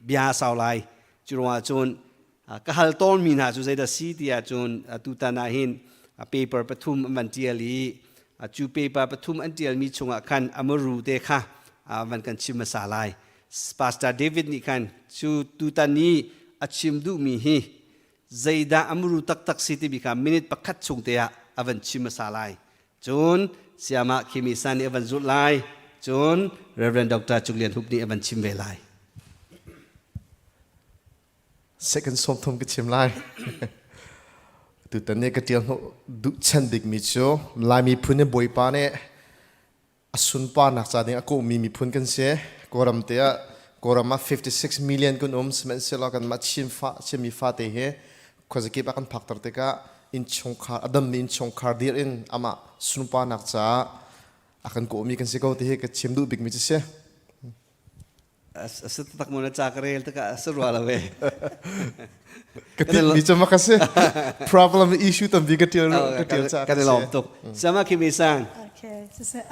bia sau lai. Cu ruangah cun ka hal tawnmi hna cu zeidah si ti ahcun tutan ah hin paper pathum an van tial i cu paper pathum an tialmi chungah khan amaru te kha van kan chim hmasa lai. Pastor David nih khan cu tutan i a chim duhmi hi zeidah amuru taktak si timi kha minute pakhat chung te ah a van chim hmasa lai. Cun Siamah Khimi San nih a van zulh lai. Cun Reverend Dr. Cung Lian Hup nih a van chim ve lai. Second 30 ka chim lai. Tutan ni ka ṭial hnawh duh chan bikmi cu Lai miphun nih Bawipa nih a sunparnak ca ding a kawhmi miphun kan si. Kawlram te ah Kawlram ah 56 million kan um sihmanhsehlaw kanmah Chin fa Chinmi fate hi khuazakip ah kan phakter tikah innchungkhar a dammi innchungkhar dir in amah sunparnak caah a kan kawhmi kan si ko ti hi ka chim duh bikmi cu si. A si tak mu na ca ka rel tikah a si rua lo ve. Ka ti cu mak a si. Problem issue tampi ka tial ka tial ca. Kan i lawm tuk. Sama Kimi sang. Okay. Siseh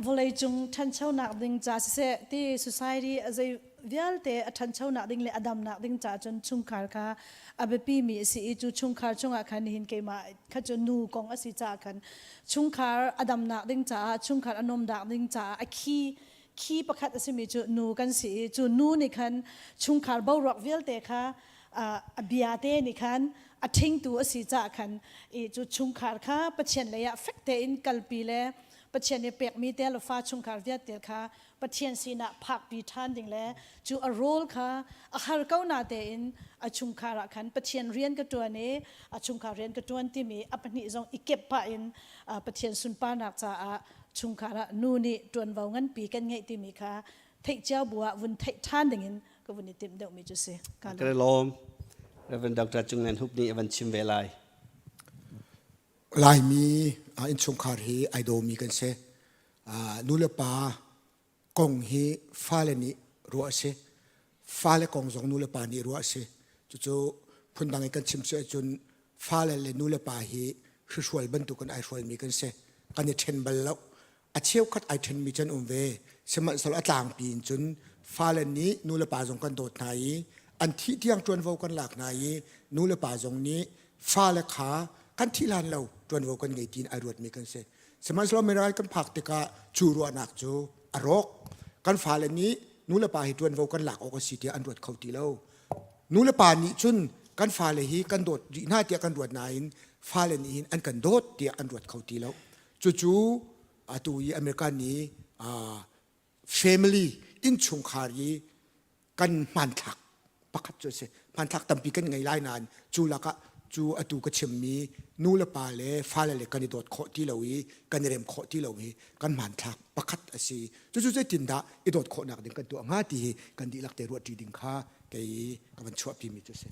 vawlei cung ṭhanchonak ding ca siseh ti society a zei vialte a ṭhanchonak ding le a damnak ding ca cun chungkhar kha a biapi mi a si i cu chungkhar chungah khan nihin keimah kha cu nu kong a si caah khan chungkhar a damnak ding caah chungkhar a nuamnak ding caah a khi khi pakhat a simi cu nu kan si i cu nu nih khan chungkhar boruak vialte kha a bia te nih khan a ṭhingtu a si caah khan i cu chungkhar kha Pathian lei ah fek tein kalpi le Pathian nih pekmi te le fa chungkhar vialte kha Pathian sinah phakpi ṭhan ding le cu a rawl kha a har ko na tein a chungkhar ah khan Pathian rian ka ṭuan i a chungkhar rian ka ṭuan timi a pahnih zong i kep pah in Pathian sunparnak caah chungkhar ah nu nih ṭuanvo nganpi kan ngeih timi kha theih cio bu ah vun theih ṭhan dingin ka vun i timh deuhmi cu si. Ka lawm. Reverend Dr. Cung Ngan Hup nih a van chim ve lai. Laimi innchungkhar hi ai dawmi kan si. Nu le pa kong hi fale nih ruah a si. Fale kong zong nu le pa nih ruah a si. Cucu phundang in kan chim si ahcun fale le nu le pa hi hrihrual bantukin ai hrualmi kan si. Kan i ṭhen bal lo. A cheukhat ai ṭhenmi cu an um ve. Sihmanhsehlaw a tlangpi in cun fale nih nu le pa zong kan dawt hna i an thih tiang ṭuanvo kan lak hna i nu le pa zong nih fale kha kan thih hlan lo ṭuanvo kan ngei tiin ai ruatmi kan si. Sihmanhsehlaw miral kan phak tikah cu ruahnak cu a rawk. Kan fale nih nu le pa hi ṭuanvo kan lak awk a si tiah an ruat kho ti lo. Nu le pa nih cun kan fale hi kan dawt rih hna tiah kan ruat nain fale nih hin an kan dawt tiah an ruat kho ti lo. Cucu atu i American nih family innchungkhar i kan hmanthlak pakhat cu a si. Hmanthlak tampi kan ngei lai nain cu lakah cu atu ka chimmi nu le pa le fale le kan i dawt khawh ti lo i kan i rem khawh ti lo hi kan hmanthlak pakhat a si. Cucu zeitindah i dawt khawhnak ding kan tuah hnga ti hi kan dihlak te ruahṭi ding kha kei ka van chuahpimi cu a si.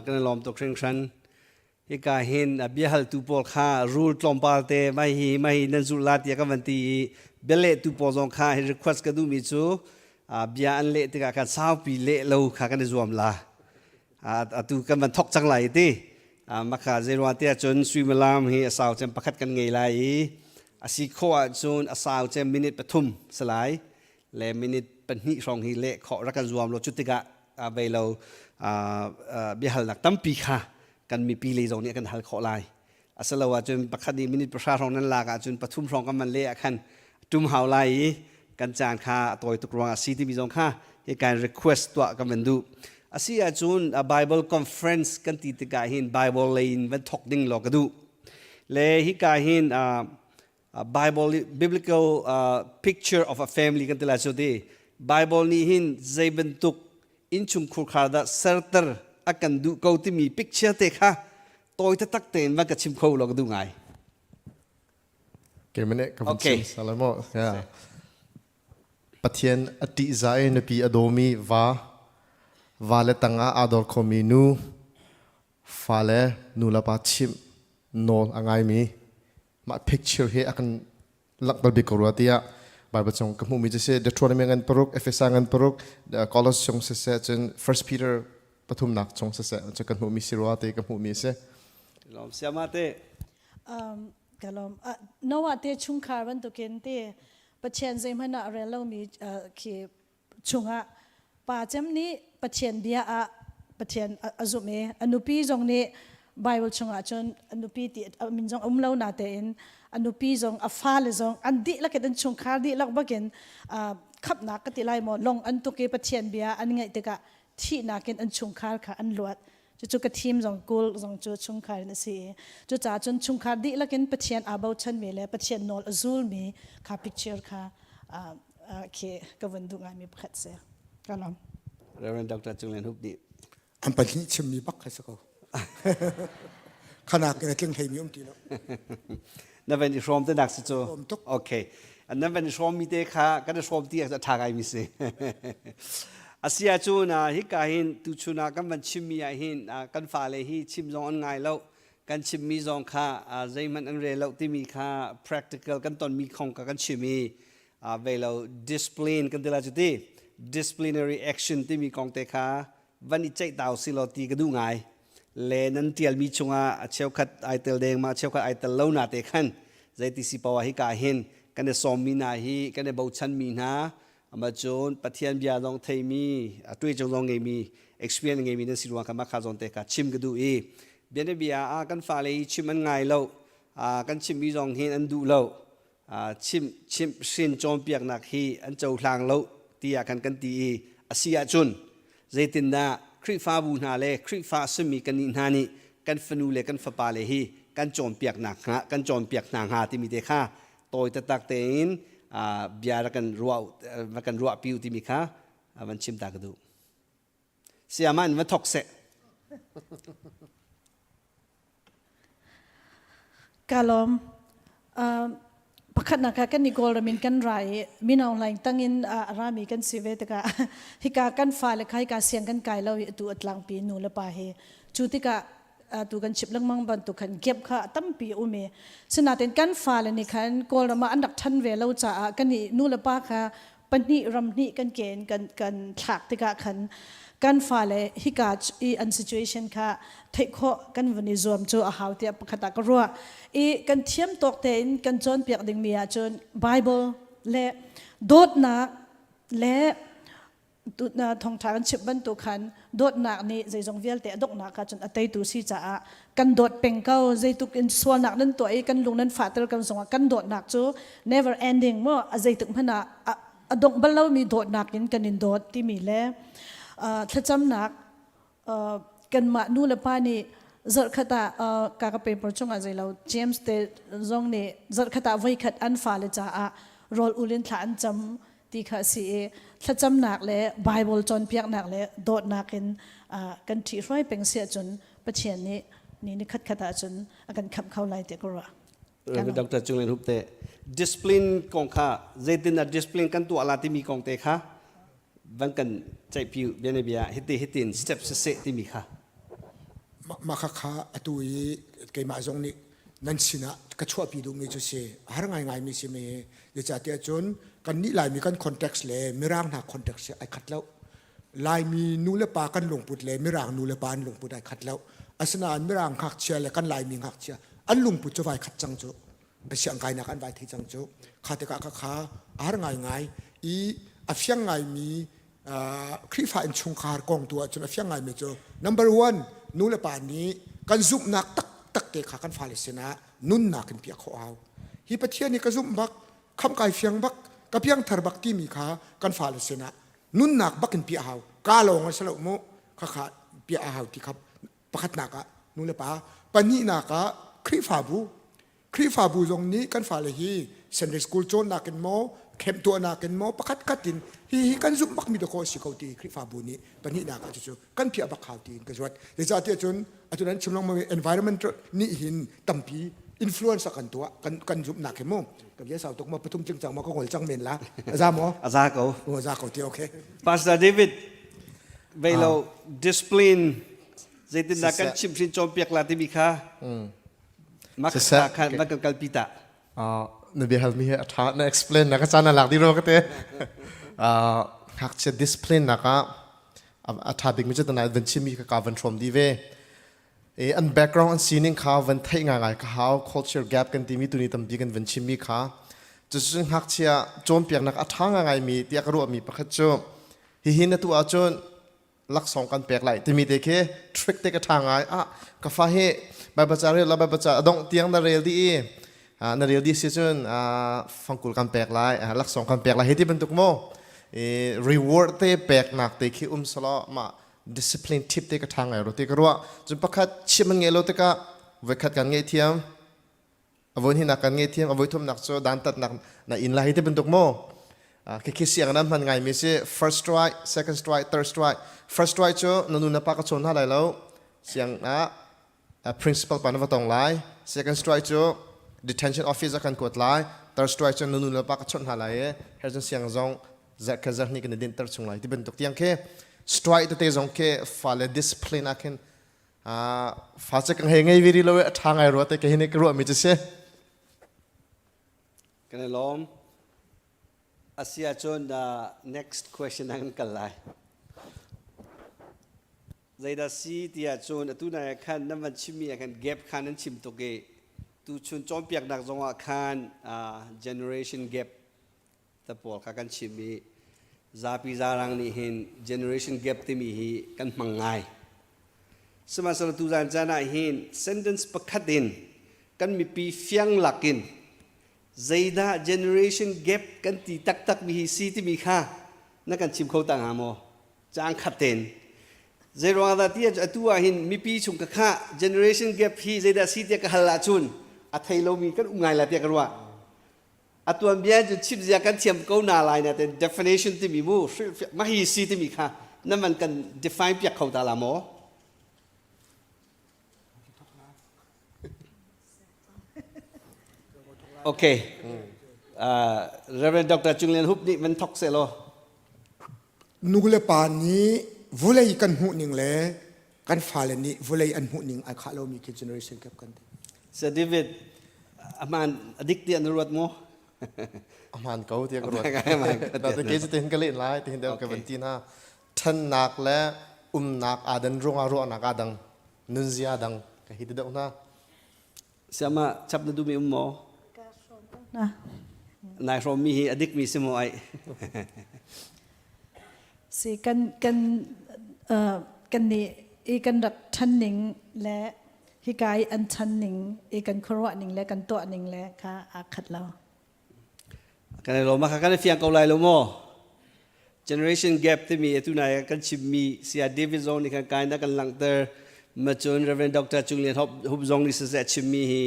Kan i lawm tuk hringhran. Hika hin biahaltu pawl kha rul tlawmpal te mai hi mai hi nan zulh la tiah kan van ti i bialehtu pawl zong kha hi request ka duhmi cu bia an leh tikah khan saupi leh lo kha kan i zuam la. Atu kan van thok cang lai ti. Maka zeiruang tiah cun suimilam hi a sau cem pakhat kan ngei lai i a si khawh ahcun a sau cem minute 3 si lai le minute 2 hrawng hi leh khawh rak kan zuam lo cu tikah vei lo biahalnak tampi kha kan mipi lei zong nih kan hal khawh lai asilo ahcun pakhat nih minute 10 hrawng nan lak ahcun pathum hrawng kan van leh ah khan tum hau lai i kan caan kha a tawi tuk ruangah si timi zong kha hi kan request tuah kan van duh asi ahcun Bible conference kan ti tikah hin Bible lei in van thok ding law ka duh le hika hin Bible biblical picture of a family kan ti lai cu ti Bible nih hin zei bantuk innchung khurkhar dah serter a kan duh ko timi picture te kha tawi taktak tein van ka chim kho law ka duh ngai. Kemane ka van chim salamo. Pathian a ṭihzah i nupi a dawmi va, va le tangah aa dor khomi nu, fale nu le pa chimh nawl a ngaimi mah picture hi a kan langhter bik ko rua tiah Bible chung ka hmuhmi cu si Deuteronomy ngan 6 Efesa ngan 6 Colossians chung siseh cun First Peter pathumnak chung siseh cu kan hmuhmi si rua ti ka hmuhmi a si. Lawm siama te. Ka lawm. Noah te chungkhar bantukin te Pathian zeihmanh ah rel lomi khi chungah pa cem nih Pathian bia ah Pathian a zumh i a nupi zong nih Bible chungah cun a nupi ti a min zong um lo natein a nupi zong a fale zong an dihlak in an chungkhar dihlak bakin khamhnak ka ti lai maw long an tuk i Pathian bia an ngaih tikah thihnak in an chungkhar kha an luat. Cucu ka thim zong kul zong cu chungkhar in a si i cucaah cun chungkhar dihlak in Pathian aa bochanmi le Pathian nawl a zulmi kha picture kha khi ka vun duh ngaimi pakhat si. Ka lawm. Reverend Dr. Cung Lian Hup nih an pahnih chimmi bak kha si ko. Khanak in a tling hleimi um ti lo. Na van i hrawm te nak si cu. Hrawm tuk. Okay. Nan van i hrawm mi te kha kan i hrawm ti a ṭha ngai mi si. Asia cu na hika hin tuchun ah kan van chimmi ah hin kan fale hi chim zong an ngai lo kan chimmi zong kha zeihmanh an rel lo timi kha practical kan tonmi khong ka kan chim i ve lo discipline kan ti la cu ti disciplinary action timi kong te kha van i ceih tau si law ti ka duh ngai le nan tialmi chungah a cheukhat ai tel deng ma cheukhat ai tel lo na te khan zeiti si poah hi ka hin kan i sawmmi hna hi kan i bochanmi hna ama cun Pathian bia zong theimi a tuai cung zong ngeimi experience ngeimi nan si ruang kha makha zong te kha chim ka duh i bianabia ah kan fale hi chim an ngai lo kan chimmi zong hin an duh lo chimh chimh hrin cawnpiaknak hi an cohlang lo tiah kan kan ti i a si ahcun zeitindah Khrihfabu hna le Khrihfa a simi kannih hna nih kan fanu le kan fapa le hi kan cawnpiaknak hnga kan cawnpiak hna hnga timi te kha tawi taktak tein bia rak kan ruah rak kan ruahpi u timi kha van chim ta ka duh. Sayama in va thok seh. Ka lawm. Pakhatnak ah kan i Kawlram in kan ra i mino hlaing tangin a rami kan si ve tikah hika kan fale kha hika siang kan kai lo i atu a tlangpi nu le pa hi cu tikah tu kan chip lengmang bantuk khan gap kha a tampi a um i sinain kan fale nih khan Kawlram ah an rak ṭhan ve lo caah kan i nu le pa kha pahnih ram hnih kan ke in kan kan thlak tikah khan kan fale hika i an situation kha theih khawh kan vun i zuam cu a hau tiah pakhat ah ka ruah i kan thiam tawk tein kan cawnpiak dingmi ahcun Bible le dawtnak le thawngṭha kan chimh bantuk khan dawtnak nih zeizong vialte a donghnak ah cun a teitu si caah kan dawt peng ko zeituk in sualnak nan tuah i kan lung nan fahter kan zongah kan dawtnak cu never ending mu a zeitik hmanh ah a dongh bal lomi dawtnak in kan in dawt timi le thlacamnak kanmah nu le pa nih zarhkhat ah ka ka paper chungah zeilo James te zong nih zarhkhat ah voikhat an fale caah rawl ul in thla an cam ti kha a si i thlacamnak le Bible cawnpiaknak le dawtnak in kan ṭhihruai peng si ahcun Pathian nih ni ni khat khat ahcun a kan khamh kho lai tiah ka ruah. Dr. Cung Lian Hup te discipline kong kha zeitin dah discipline kan tuah la timi kong te kha van kan ceihpi bianabia hiti hitin step siseh timi kha. Mah kha kha atu i keimah zong nih nan sinah ka chuahpi duhmi cu si har ngaingaimi si mi zeicahtiah cun kannih Laimi kan context le Mirang hna context hi ai khat lo. Laimi nu le pa kan lungput le Mirang nu le pa an lungput ai khat lo. Asinain Mirang ngakchia le kan Laimi ngakchia an lungput cu vai khat cang cu. Siang kainak an vai thei cang cu. Kha tikah kha kha a har ngaingai i a fiang ngaimi Khrihfa innchungkhar kong tu ahcun a fiang ngaimi cu number one nu le pa nih kan zumhnak taktak te kha kan fale sinah nunnak in piah khawh hau. Hi Pathian hi ka zumh bak, khamh kai fiang bak, ka piangthar bak timi kha kan fale sinah nunnak bak in piah hau. Ka lawng a si lo mu, khakha piah a hau ti kha pakhatnak ah nu le pa pahnihnak ah Khrihfabu Khrihfabu zong nih kan fale hi Sunday school cawnnak in maw camp tuahnak in maw pakhat khat in hi hi kan zumh bakmi dakaw a si ko ti Khrihfabu nih pahnihnak ah cucu kan phiah bak hau tiin ka zuat zeicahtiah cun atu nan chim lengmang environment nih hin tampi influence a kan tuah kan kan zumhnak hi mu ka bia sau tuk ma pathum tling cang ma ka ngol cang men la a za maw a za ko a za ko ti okay Pastor David vei lo discipline zeitindah kan chimhhrin cawnpiak la timi kha kha na kan kalpi ta na bia halmi hi a ṭha na explain na ka caan na lak dih rua ka te ngakchia discipline nak ah a ṭha bikmi cu tanai van chimmi kha ka van hrawm dih ve e an background an sining kha van theih ngai ka hau culture gap kan timi tuni tampi kan van chimmi kha cucu ngakchia cawnpiaknak a ṭha ngai mi tiah ka ruahmi pakhat cu. Hihi na tuah ahcun laksawng kan pek lai timi te khi trick te ka ṭha ngai. Ah, ka fa hi Baibal ca rel la Baibal ca a dongh tiang na rel dih i na rel dih si cun fangkul kan pek lai, laksawng kan pek lai hei ti bantuk maw? I reward te peknak te khi um selaw mah discipline tip te ka ṭha ngai ro ti ka ruah. Cun pakhat chim an ngeih lo tikah voikhat kan ngeih thiam a voi hnihnak kan ngei thiam a voi thumnak cu dantatnak na in lai ti bantuk maw khikhi siang nan hman ngaimi si first strike second strike third strike first strike cu na nu na pa ka chawn hna lai lo siang ah principal pa na va tong lai second strike cu detention office ah kan kuat lai third strike cu na nu na pa ka chawnh hna lai i hercun siang zong zarh zarh hnih kan i dinhter chung lai ti bantuk tiang khi strike tete zong khi fale discipline ah khin fa cu kan hei ngei ve rih lo i a ṭha ngai rua te ka hin ka ruahmi cu si. Kan i lawm. Asi ahcun next question ah kan kal lai. Zeidah si ti ahcun atu nai ah khan nan van chimmi ah khan gap kha nan chim tuk i tuchun cawnpiaknak zong ah khan generation gap ta pawl kha kan chim i zapi zarang nih hin generation gap timi hi kan hmang ngai. Sihmanhsehlaw tuzan caan ah hin sentence pakhat in kan mipi fiang lakin zeidah generation gap kan ti taktak mi hi si timi kha na kan chim kho ta hnga maw? Caang khat tein. Zeiruang dah ti atu ah hin mipi chung ka kha generation gap hi zeidah si tiah ka hal ahcun a thei lomi kan um ngai la tiah ka ruah. A tuanbia cu chim zia kan thiam ko na lai na ten definition timi mu mah hi si timi kha na man kan define piak kho ta la maw? Okay. Reverend Dr. Cung Lian Hup nih van thok se law. Nu le pa nih vulei kan hmuh ning le kan fale nih vulei an hmuh ning ai khah lomi khi generation gap kan ti. Sir David, aman adik ti an ruat mu? Aman ko tiah ka ruat. Ta te ke tin ka len lai tin deuh ka van ti na thannak le umnak adan ruangah ruahnak adang nunzia dang ka hi ti deuh na. Siama chap na duhmi um maw? Na. Nai hrawmmi hi a dikmi si maw ai? Si kan kan uh, kan nih i kan rak ṭhan ning le hika i an chan ning i kan khuaruah ning le kan tuah ning le kha aa khat lo. Kan i lawm kan i fiang ko lai lo maw? Generation gap timi atu nai kan chimmi Saya David zong nih khan kai na kan langhter ma cun Reverend Dr. Cung Lian Hup zong nih siseh chimmi hi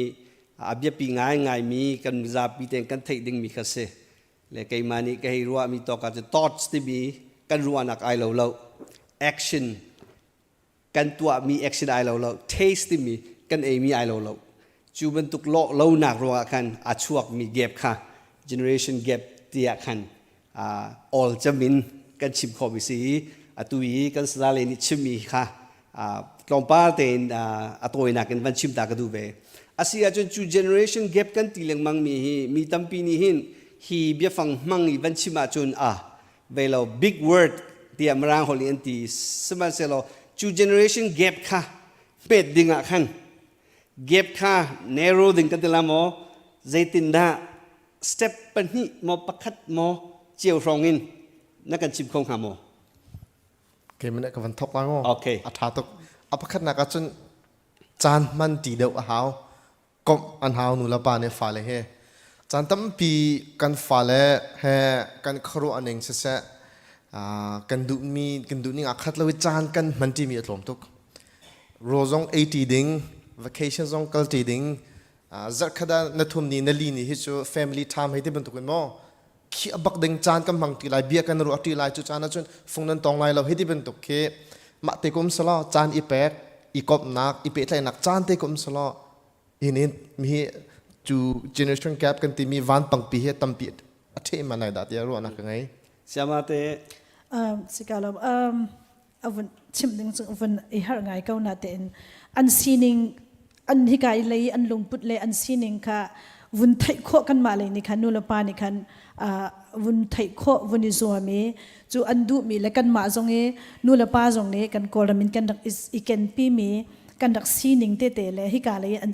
a biapi ngaingaimi kan zapi tein kan theih dingmi kha si. Le keimah nih ka hei ruahmi tawk ah cun thoughts timi kan ruahnak ai lo lo. Action kan tuahmi action ai lo lo taste timi kan eimi ai lo lo cu bantuk lawh lonak ruangah khan a chuakmi gap kha generation gap tiah khan all camin kan chim khawhmi si i atu i kan salale nih chimmi kha tlawmpal tein a tawinak in van chim ta ka duh ve asi ahcun cu generation gap kan ti lengmang mi hi mi tampi nih hin hi biafang hmang i van chim ahcun ah ve lo big word tiah mirang holh nih an ti sihmanhsehlaw cu generation gap kha hmet ding ah khan gap kha narrow ding kan ti la maw zeitindah step pahnih maw pakhat maw cio hrawng in na kan chim kho hnga maw Okay, mene ka van thok lai maw? Okay. A tha tuk. A pakhatnak ah cun caan hman ti deuh a hau. Komh an hau nu le pa nih fale he. Caan tampi kan fale he kan khuaruah ning siseh kan duhmi kan duhning aa khat lo i caan kan hman ṭimi a tlawm tuk. Rawl zong ei ṭi ding, vacation zong kal ṭi ding, zarhkhat ah na thum ni na li ni hi cu family time hei ti bantuk in maw khi a bak ding caan kan hmang ṭi lai bia kan ruah ṭi lai cu caan ahcun fung nan tong lai lo hi ti bantuk khi mah te kum selaw caan i pek i komhnak i pehtlaihnak caan te kum selaw hi nin mi cu generation gap kan timi van pangpi hi tampi a ṭhe man lai dah tiah ruahnak ka ngei Siama te Sikalo um a vun chimh ding cu vun i harh ngai ko na tein an sining an hika i lei an lungput le an sining kha vun theih khawh kanmah lei nih khan nu le pa nih khan vun theih khawh vun i zuam i cu an duhmi le kanmah zong i nu le pa zong nih kan Kawlram in kan rak i kenpi mi. kan rak sining tete le hika lei an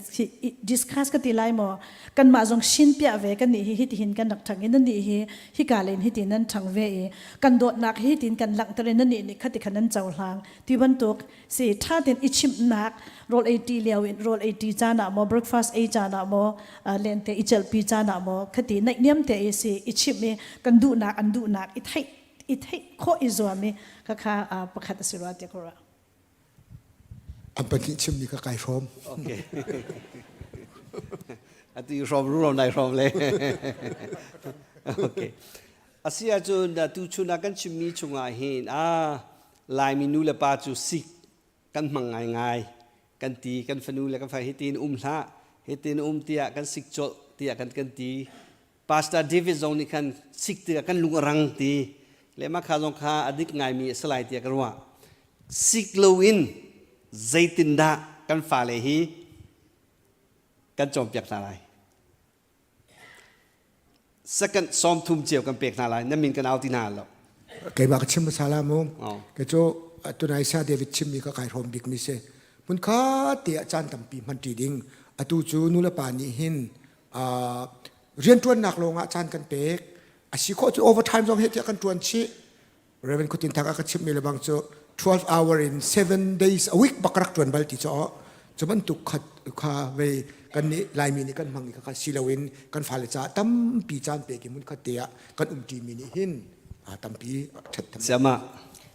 discuss ka ti lai maw kanmah zong shin piah ve kan nih hi hitihin kan rak ṭhang i nan nih hi hika len hitin nan ṭhang ve i kan dawtnak hi hitin kan langhter i nan nih nih khati khan nan cohlang ti bantuk si ṭha tein i chimhnak rawl ei ṭi lio in rawl ei ṭi caan ah maw breakfast ei caan ah maw lente i celhpi caan ah maw khati naihniam te i si i chimh i kan duhnak an duhnak i theih i theih khawh i zuam i khakha pakhat a si rua tiah ka ruah. An pahnih chimmi ka kai hrawm. Okay. Atu i hrawm ru nai hrawm le. Okay. Asi ahcun tu chun ah kan chimmi chungah hin a Laimi nu le pa cu sik kan hmang ngaingai kan ti kan fanu le kan fa hitin um hlah hitin um tiah kan sik colh tiah kan kan ti Pastor David zong nih khan sik tikah kan lung a rang ti le mah kha zong kha a dik ngaimi a si lai tiah ka ruah. Sik loin zeitindah kan fale hi kan cawnpiak hna lai. Second 30 cio kan pek hna lai. Na min kan au ti hna lo. Keimah ka chim hmasa la mu. Ke cu tunai sa David chimmi ka kai hrawm bik mi si. Hmun kha te ah caan tampi hman ṭi ding. Atu cu nu le pa nih hin rianṭuannak lawngah caan kan pek a si khawh cu overtime zong he tiah kan ṭuan chih Reverend Khutin Thang a ka chimhmi lebang cu 12 hour in 7 days a week bak rak ṭuan bal ti cu cu bantuk khat kha vei kan nih Laimi nih kan hmang i kha si loin kan fale caah tampi caan pek i hmun khat te ah kan umṭimi nih hin tampi ṭhat tham. Siama.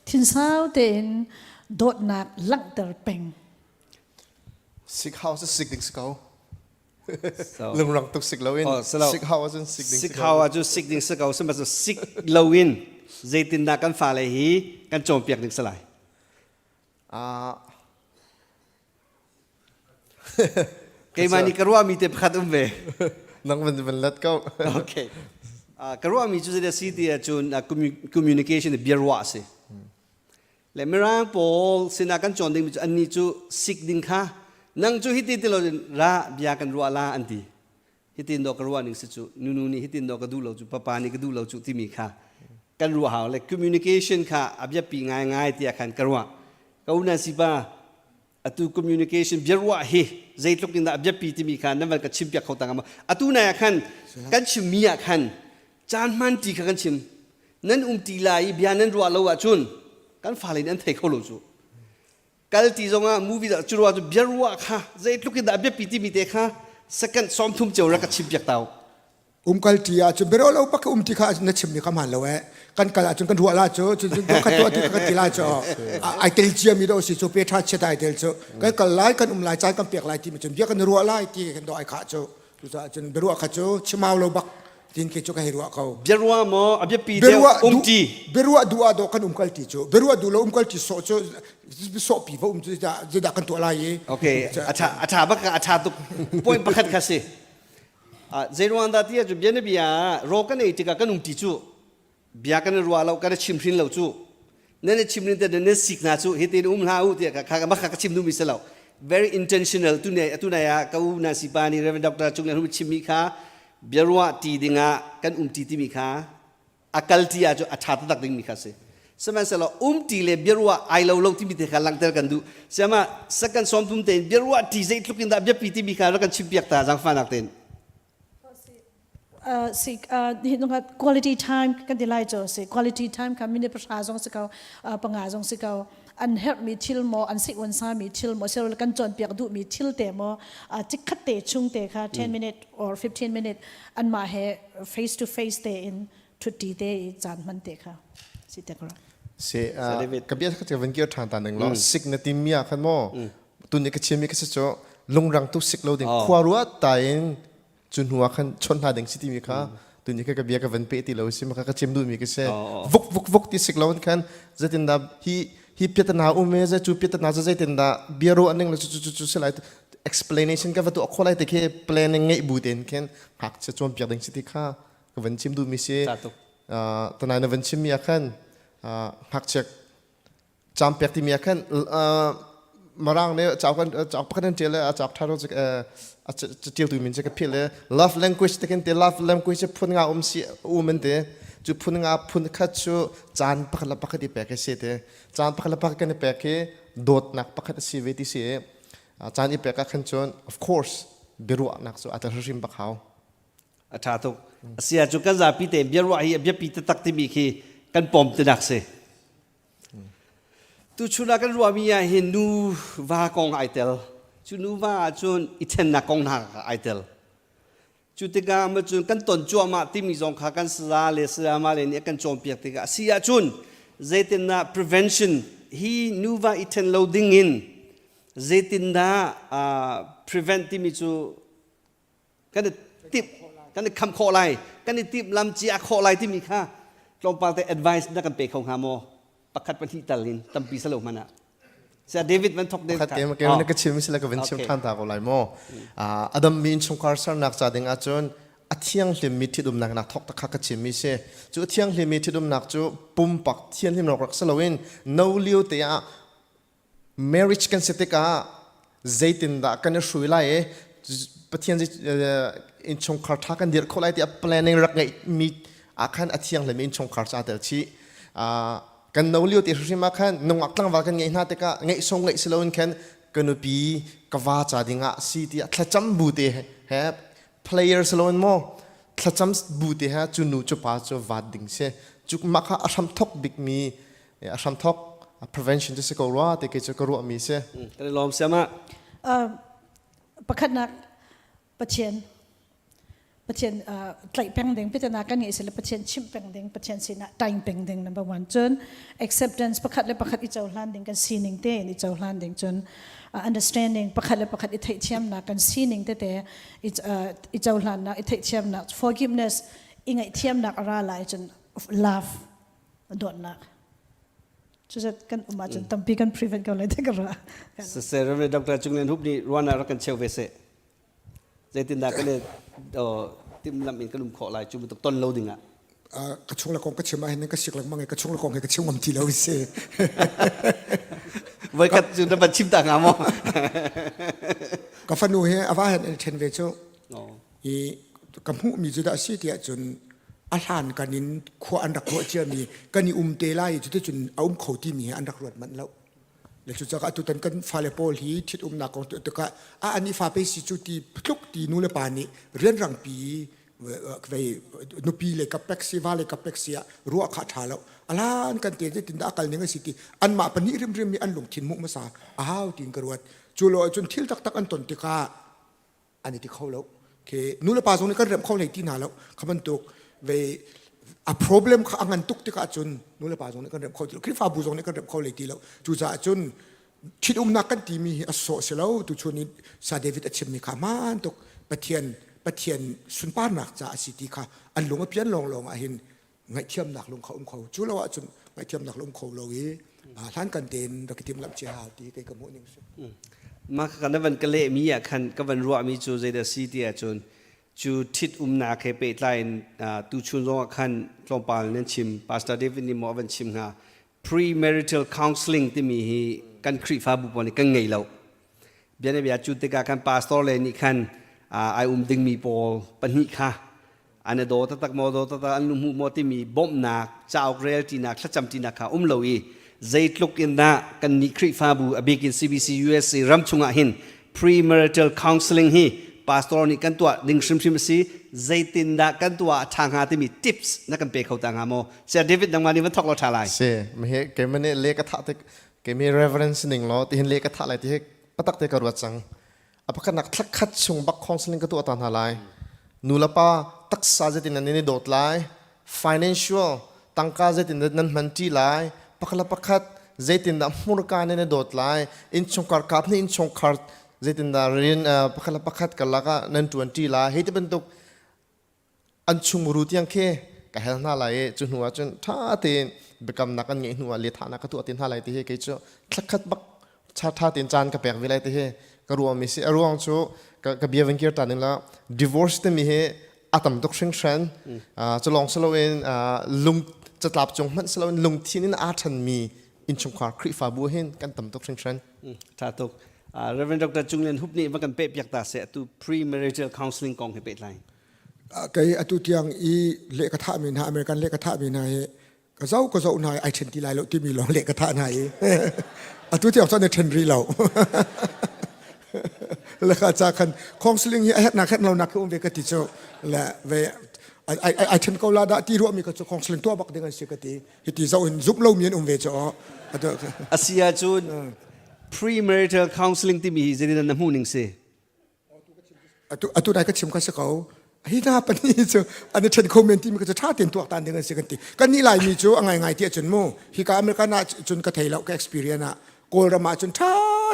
Thinsau tein dawtnak langhter peng. Sik hau cu sik ding si ko. Lungrang tuk sik loin sik hau ahcun sik ding sik hau ahcun sik ding si ko sihmanhsehlaw sik loin zeitindah kan fale hi kan cawnpiak ding si lai keimah nih ka ruahmi te pakhat um ve nang van van let ko okay ka ruahmi cu zeidah si ti ahcun communication biaruah a si Le Mirang pawl sinah kan cawn dingmi cu annih cu sik ding kha nang cu hiti ti lo ra bia kan ruah la an ti. Hitin dawh ka ruah ning si cu nunu nih hitin dawh ka duh lo cu papa nih ka duh lo cu timi kha kan ruah hau le communication kha a biapi ngaingai tiah khan ka ruah. Ka u nan si pa atu communication biaruah hi zeitluk in dah a biapi timi kha nan van ka chimpiak kho ta hnga maw? Atu nai ah khan kan chimmi ah khan caan hman ti kha kan chim nan um ti lai i bia nan ruah lo ahcun kan fale nih an thei kho lo cu kal ti zongah movie cu ruah cu bia ruah kha zeitluk in dah a biapi timi te kha second 30 ceu rak ka chimpiak tau Umkal ti ahcun biaruah lo bak um ti kha na chim mi kha hmaan lo eh. Kan kal ahcun kan ruah la cu cun cun ka tuah ti kan ti lai cu ai tel cia mi do si cu pe tha chiat ai tel cu kan kal lai kan um lai caan kan pek lai ti mi cun bia kan ruah lai ti kan do ai khah cu cucaah cun biaruah kha cu chimau lo bak tin ke cu ka hei ruah ko. Biaruah maw a biapi deuh um ti biaruah duh ah do kan umkal ti cu biaruah duh lo umkal ti sawh cu sawh pi va um cu zeidah kan tuah lai i Okay a tha a tha bak a tha tuk point pakhat kha si Zeiruang dah ti ahcun bianabia ah raw kan ei tikah kan um ti cu bia kan i ruah lo kan i chimhrin lo cu nan i chimhrin te nan sik hna cu hitin um hlah u tiah kha kha ka chim duhmi si lo very intentional tu ne atu nai ah ka u Nancy pa nih Reverend Dr. Cung Lian Hum chimmi kha biaruah ti dingah kan um ti timi kha a kal ti ah cu a ṭha taktak dingmi kha si sihmanhsehlaw umti le biaruah ai lo lo timi te kha langhter kan duh siama second 30 tein biaruah ti zeitluk in dah biapi timi kha rak kan chimpiak ta zaangfahnak tein si hi quality time kan ti lai cu si quality time kha minute pahra zong si ko panga zong si ko an herhmi thil maw an si uan sami thil maw silo kan cawnpiak duhmi thil te maw chikkhat te chung te kha 10 minute or 15 minute anmah he face to face te in ṭhutti te i caan hman te kha si te kra si ka bia ka van kir ṭhan ta ning lo sik na tim mi ah khan maw tun ni ka chiami ka si cu lungrang tu sik lo ding khua ruat ta in cu hnu ah khan chon hna ding si timi kha tun ni ka ka bia ka van pe ti lo si maka ka chim duh mi ka si vuk vuk vuk ti sik lo in khan zeitin dah hi hi piatana um e cu piatana cu zeitin dah bia ru aning le cu cu cu si lai explanation ka va tu kho lai te khi planning ngeih bu tein khin ngakchia cawnpiak ding si ti kha ka van chim duhmi si tanai na van chimmi ah khan ngakchia caam pek timi ah khan marang ne cauk kan cauk pakhat an tial le a cauk tharo a tial tu min che ka phil le love language te khin te love language phun nga um si um an te cu phun nga phun khat cu caan pakhat le pakhat i pek si te caan pakhat le pakhat kan i pek hi dawtnak pakhat a si ve ti si. Caan i pek ah khan cun of course biaruahnak cu a tel hrim bak hau. A ṭha tuk. Asia cu kan zapi te biaruah hi a biapi taktak timi khi kan pom tinak si. Tuchun ah kan ruahmi ah hin nu va kong ai tel. Cu nu va ahcun i ṭhennak kong hna ai tel. Cu tikah ma cun kan ton cuahmah timi zong kha kan saya le sayama le nih a kan cawnpiak tikah a si ahcun zeitindah prevention hi nuva i ṭhen lo ding in zeitindah prevent timi cu kan i timh kan i kham khawh lai kan i timh lam cia khawh lai timi kha tlawmpal te advice na kan pe kho hnga maw pakhat pahnih tal in tampi salo hmanh ah Saya David van thok Khat ke ke na ka chim sila ka van chim than ta ko lai mo adam mi innchungkhar sernak ca ding ahcun a thianghlim mi thidumnak nak thok takha ka chim mi si cu a thianghlim mi thidumnak cu pumpak thianghlim rak rak saloin no liu te ah marriage kan si tikah zeitindah kan i hrui lai i Pathian innchungkhar ṭha kan dirh khawh lai tiah planning rak ngeih mi ah khan a thianghlim innchungkhar ca tel chih kan no lio te hrim ah khan nungak tlangval kan ngeih hna tikah ngeih song ngeih si loin khan ka nupi ka va ca dingah si tiah thlacam bu te he player si loin maw thlacam bu te he cu nu cu pa cu vat ding si cu mah kha a hram thok bik mi a hram thok prevention cu si ko rua te ke cu ka ruah mi si kan i lawm siama pakhatnak Pathian Pathian tlaih peng ding pitana kan ngeih sile Pathian chimh peng ding Pathian sinah tain peng ding number one cun acceptance pakhat le pakhat i cohlan ding kan sining te in i cohlan ding cun understanding pakhat le pakhat i theihthiamnak kan sining tete i cohlannak i theihthiamnak forgiveness i ngaihthiamnak a ra lai cun love dawtnak Cuzat kan um ahcun tampi kan prevent ko lai te ka ra. Siseh Reverend Dr. Cung Lian Hup nih ruana rak kan cheu ve seh. Zeitindah kan i timhlamh in kan um khawh lai cu bantuk ton lo ding ah. Ka chung le kong ka chim ahhin ka sik lengmang i ka chung le kong hi ka chim ngam ti lo si. Voikhat cu na van chim ta hnga maw? Ka fanu hi a va hen in ṭhen ve cu. I ka hmuhmi cu dah a si tiah cun a hlan kan in khua an rak ruah ciami kan i um te lai cuticun a um kho timi hi an rak ruat manh lo. Le cucaah atutan kan fale pawl hi ṭhitumnak kong tikah a an i fa pe si cu ti tluk ti nu le pa nih rianrangpi vei nupi le kapek si va le kapek si ah ruah kha ṭha lo alan kan te tin dah a kal ning a si ti anmah pahnih rimrim nih an lungthin hmuh hmasa a hau tiin ka ruat cu lo ahcun thil taktak an ton tikah an i ti kho lo ke nu le pa zong nih kan remh kho hlei ti hna lo kha bantuk ve a problem kha a ngan tuk tikah cun nu le pa zong nih kan remh kho ti lo Khrihfabu zong nih kan remh kho hlei ti lo cucaah cun ṭhitumnak kan timi hi a sawh si lo tuchun i Sa David a chimmi kha hmaan tuk Pathian Pathian sunparnak ca a si ti kha an lung a pian lawnglawng ah hin ngaihthiamnak lung kha um kho cu lo ahcun ngaihthiamnak lung kho lo i hlan kan tein rak i timhlamh cia hau ti kei ka hmuh ning si mah kan van ka leh mi ah khan ka van ruah mi cu zeidah si ti ahcun cu ṭhit umnak he pehtlai in tu chun zong ah khan tlawmpal nan chim Pastor David nih maw a van chim hnga premarital counseling timi hi kan Khrihfabu pawl nih kan ngei lo bianabia cu tikah kan pastor le nih khan ai um dingmi pawl pahnih kha an i daw taktak maw daw taktak an hmuh maw timi bawmhnak cauk rel ṭinak thlacam ṭinak kha um lo i zeitluk in dah kan nih Khrihfabu a bik in CBC USA ram chungah hin premarital counseling hi pastor nih kan tuah ding hrimhrim a si zeitindah kan tuah a ṭha hnga timi tips na kan pe kho ta hnga maw Sir David nangmah nih van thok law ṭha lai si me keimah nih le ka thah tik keimi reverence ning law tihin le ka thah lai ti hi patak te ka ruat cang A pakhatnak thlakhat chung bak counseling ka tuah ta hna lai. Nu le pa taksa zeitin nan i dawt lai, financial tangka zeitin nan hman ṭi lai, pakhat le pakhat zeitindah hmurka nan i dawt lai, innchungkhar kap nih innchungkhar zeitindah rian pakhat le pakhat karlak ah nan ṭuan ṭi lai. Hi ti bantuk an chungmuru tiang khi ka hel hna lai i cu hnu ah cun ṭha tein biakamnak an ngeih hnu ah lethahnak ka tuah ti hna lai ti hi kei cu thlakhat bak ṭha tein caan ka pek ve lai ti hi ka ruahmi si a ruang cu ka bia van kir ṭan la divorce timi hi a tam tuk hringhran cu lawng si loin lung catlap cung hmanh si loin lungthin in aa ṭhanmi innchungkhar Khrihfabu hin kan tam tuk hringhran ṭha tuk Reverend Dr. Cung Lian Hup nih va kan peh piak ta seh atu pre-marital counseling kong he pehtlai. Kei atu tiang i leh ka thah mi hna American leh ka thah mi hna hi ka zo ka zo hna ai then ti lai lo timi lawng leh ka thah hna i atu tiang cun ai then rih lo. Le kha cha khan counseling hi a herh nak herh lo nak khi um ve ka ti cu le ve ai ai then ko la dah ti ruah mi ka cu counseling tuah bak ding an si ka ti. Hi ti zo in zumh lo mi an um ve cu. Asia cun premarital counseling timi hi zeitin na hmuh ning si? Atu atu dai ka chim kha si ko. Hi hna pahnih hi cu an i ṭhen kho men timi kha cu ṭha tein tuaktan ding an si kan ti. Kan nih Laimi cu a ngaingai ti ahcun mu hika American ah cun ka thei lo ka experience ah Kawlram ah cun ṭha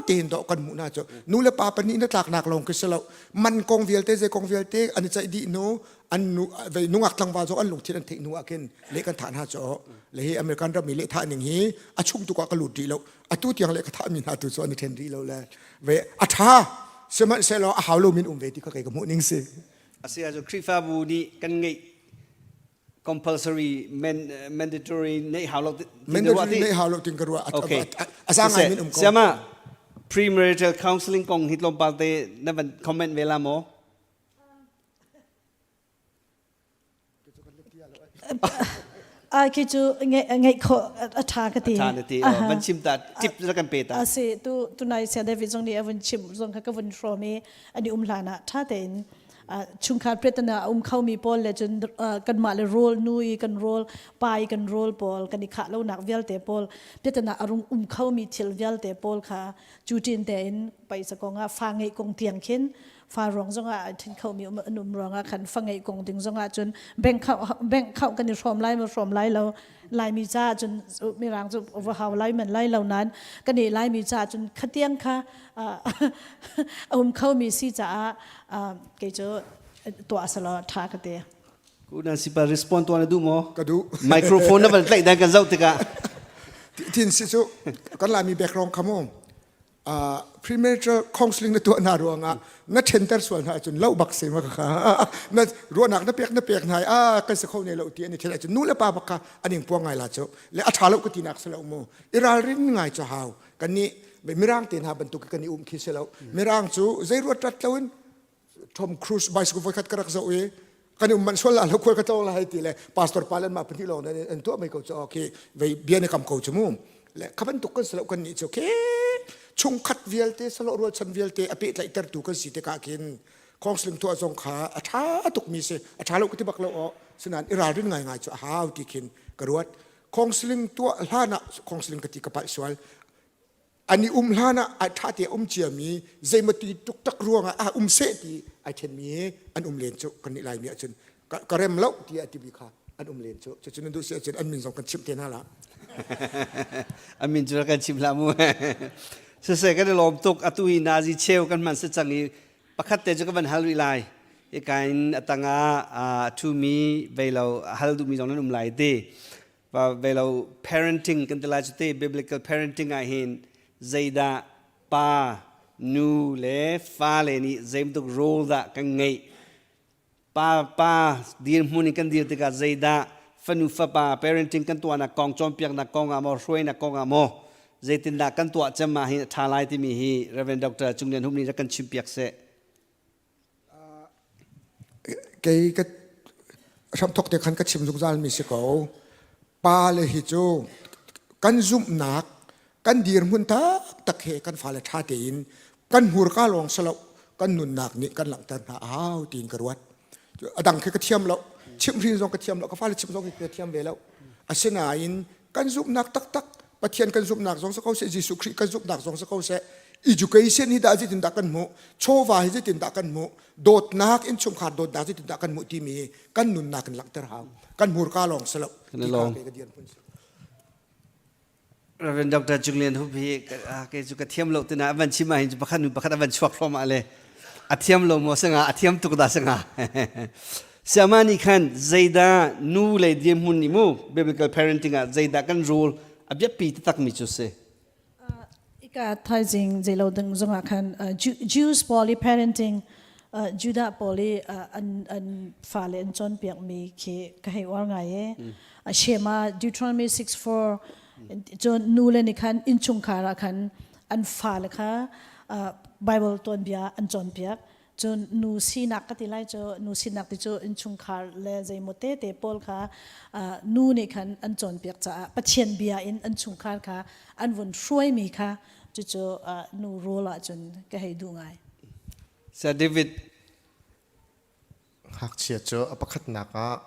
tein dawh kan hmuh hna cu nu le pa pahnih na tlaknak lawng khi si lo man kong vialte zei kong vialte an i ceih dih hnu an nu vei nungak tlangval zong an lungthin an theih hnu ah khin leh kan thah hna cu le hi American ram i leh thah ning hi a chung tuk ah ka lut rih lo atu tiang leh ka thah mi hna tu cu an i ṭhen rih lo le ve a ṭha sihmanhsehlaw a hau lomi um ve ti kha kei ka hmuh ning si Asi ahcun Khrihfabu nih kan ngeih compulsory man, mandatory neih hau lo mandatory neih hau lo tin ka ruah okay a za ngai min um ko Siama premarital counseling kong hi tlawmpal te na van comment ve la maw Khi cu ngeih khawh a ṭha ka ti. A ṭha na ti. Van chim ta tip na kan pe ta. A si tu tunai Saya David zong nih a vun chim zong kha ka vun hrawm i an i um hlan ah ṭha tein chungkhar pretana a um khomi pawl le cun kanmah le rawl nu i kan rawl pa i kan rawl pawl kan i khah lonak vialte pawl piatana a rung um khomi thil vialte pawl kha cu ṭin tein paisa kong ah fa ngeih kong tiang khin fa ruang zongah a ṭhin khomi an um ruangah khan fa ngeih kong ding zongah cun bank khauh bank khauh kan i hrawm lai maw hrawm lai lo laimi caah cun mirang cu va hau lai man lai lo nain kan i laimi caah cun khatiang kha a um khomi si caah kei cu tuah selaw ṭha ka ti. Kunan sipa respond tuan na duh maw? Ka duh. Microphone na van tlaih dan kan zoh tikah. Thin si cu kan Laimi background kha mu uh, premarital counseling na tuah hna ruangah na ṭhenter sual hna ahcun lo bak se ma kha na ruahnak na pek na pek hna a kan si kho ne lo ti an i ṭhen ahcun nu le pa bak kha an ing puang ngai la cu le a ṭha lo ka tinak si lo mu i ralrin ngai cu hau kan nih mirang te hna bantuk kan i um khi si lo mirang cu zei ruat rat loin Tom Cruise bicycle voi khat ka rak zoh i kan um man sual la lo khual ka tlawng lai ti le pastor pa le mah pahnih lawng nan an tuah mei ko cu okay vei bia na kam ko cu mu le kha bantuk kan si lo kan nih cu ke chungkhat vialte salo rualchan vialte a pehtlaihtertu kan si tikah khin counseling tuah zong kha a ṭha tuk mi si a ṭha lo ka ti bak lo aw sinain i ralrin ngaingai cu a hau ti khin ka ruat counseling tuah hlan ah counseling ka ti ka palh sual an i um hlan ah a ṭha te um ciami zeimati tuktak ruangah a um seh ti ai ṭhenmi an um len cu kan nih laimi ahcun ka rem lo ti a timi kha an um len cu cucu nan duh si ahcun an min zong kan chimh te hna la an min cu kan chim hlah mu siseh kan i lawm tuk atu hi nazi cheu kan hman si cang i pakhat te cu ka van hal rih lai ika in atanga thumi vei lo hal duhmi zong nan um lai ti velo parenting kan ti lai cu te biblical parenting ah hin zeidah pa nu le fale nih zeibantuk role dah kan ngeih pa pa dirhmun in kan dir tikah zeidah fanu fapa parenting kan tuahnak kong cawnpiaknak kong ah maw hruainak kong ah maw zeitindah kan tuah cem ah hin a ṭha lai timi hi Reverend Dr. Cung Lian Hup nih rak kan chimpiak seh. Kei ka hramthok te khan ka chim zungzal mi si ko. Pa le hi cu kan zumhnak kan dirhmun taktak he kan fale ṭha tein kan hmurka lawng si lo kan nunnak nih kan langhter hna a hau tiin ka ruat. A dang khi ka thiam lo. Chimhhrin zong ka thiam lo. Ka fale chimh zong ka thiam ve lo. Asinain kan zumhnak taktak Pathian kan zumhnak zong si ko seh Jesuh Khrih kan zumhnak zong si ko seh education hi dah zeitindah kan hmuh chawva hi zeitindah kan hmuh dawtnak innchungkhar dawtnak zeitindah kan hmuh timi hi kan nunnak in langhter hau kan hmurka lawng si lo ti kha ka dirhmun si Reverend Dr. Cung Lian Hup hi kei cu ka thiam lo tina avan chim ah hin cu pakhat nu pakhat avan chuak hrom ah le a thiam lo maw sanga a thiam tuk dah sanga Siama nih khan zeidah nu le dirhmun nih mu biblical parenting ah zeidah kan role a biapi taktak mi cu si Ika thaizing zeilo ding zongah khan Jews pawl i parenting Judah pawl i an an fale an cawnpiak mi khi ka hei uar ngai e. Shema Deuteronomy 6:4 cun nu le nih khan innchungkhar ah khan an fale kha Bible tuanbia an cawnpiak. Cun nu sinak ka ti lai cu nu sinak ti cu innchungkhar le zeimaw te te pawl kha nu nih khan an cawnpiak caah Pathian bia in an chungkhar kha an vun hruaimi kha cucu nu role ahcun ka hei duh ngai. Sir David. Ngakchia cu a pakhatnak ah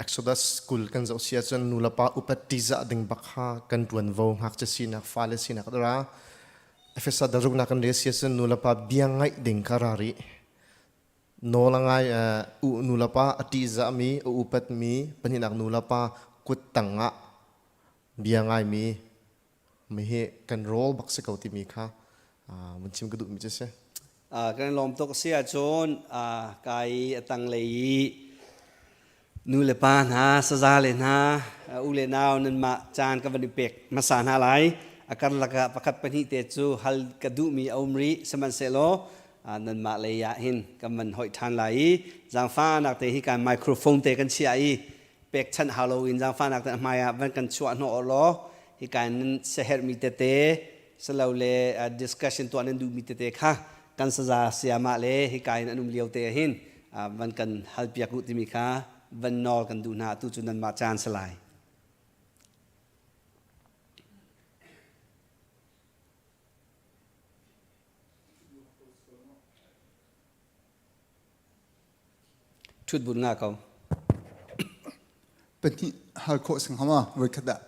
Exodus school kan zoh si ahcun nulepa upat ṭihzah ding bak kha kan ṭuanvo ngakchia sinak fale sinak dara Efesa daruknak kan rel si ahcun nulepa bia ngaih ding kha ra rih. Nawl a ngai u nulepa a ṭihzahmi a upatmi pahnihnak nulepa kut tangah bia ngaimi mi hi kan rawl bak si ko timi kha vun chim ka duhmi cu si. Kan lawm tuk si ahcun kai a tanglei i nu le pa hna saza le hna u le nau nanmah caan ka van i pek hmasa hna lai. A karlak ah pakhat pahnih te cu hal ka duhmi a um rih sihmanhsehlaw nanmah lei ah hin kan van hoih ṭhan lai i zaangfahnak te hi kan microphone te kan chiah i pekchanh hau loin zaangfahnak te hmai ah van kan chuah hnawh law hika in nan siaherhmi tete silole discussion tuah nan duhmi tete kha kan saza sayamah le hika in an um lio te hin van kan halpiak u timi kha van nawl kan duh hna tu cu nanmah caan si lai. Ṭhut but nga ko. Pahnih hal khawh sing hama voi khat ah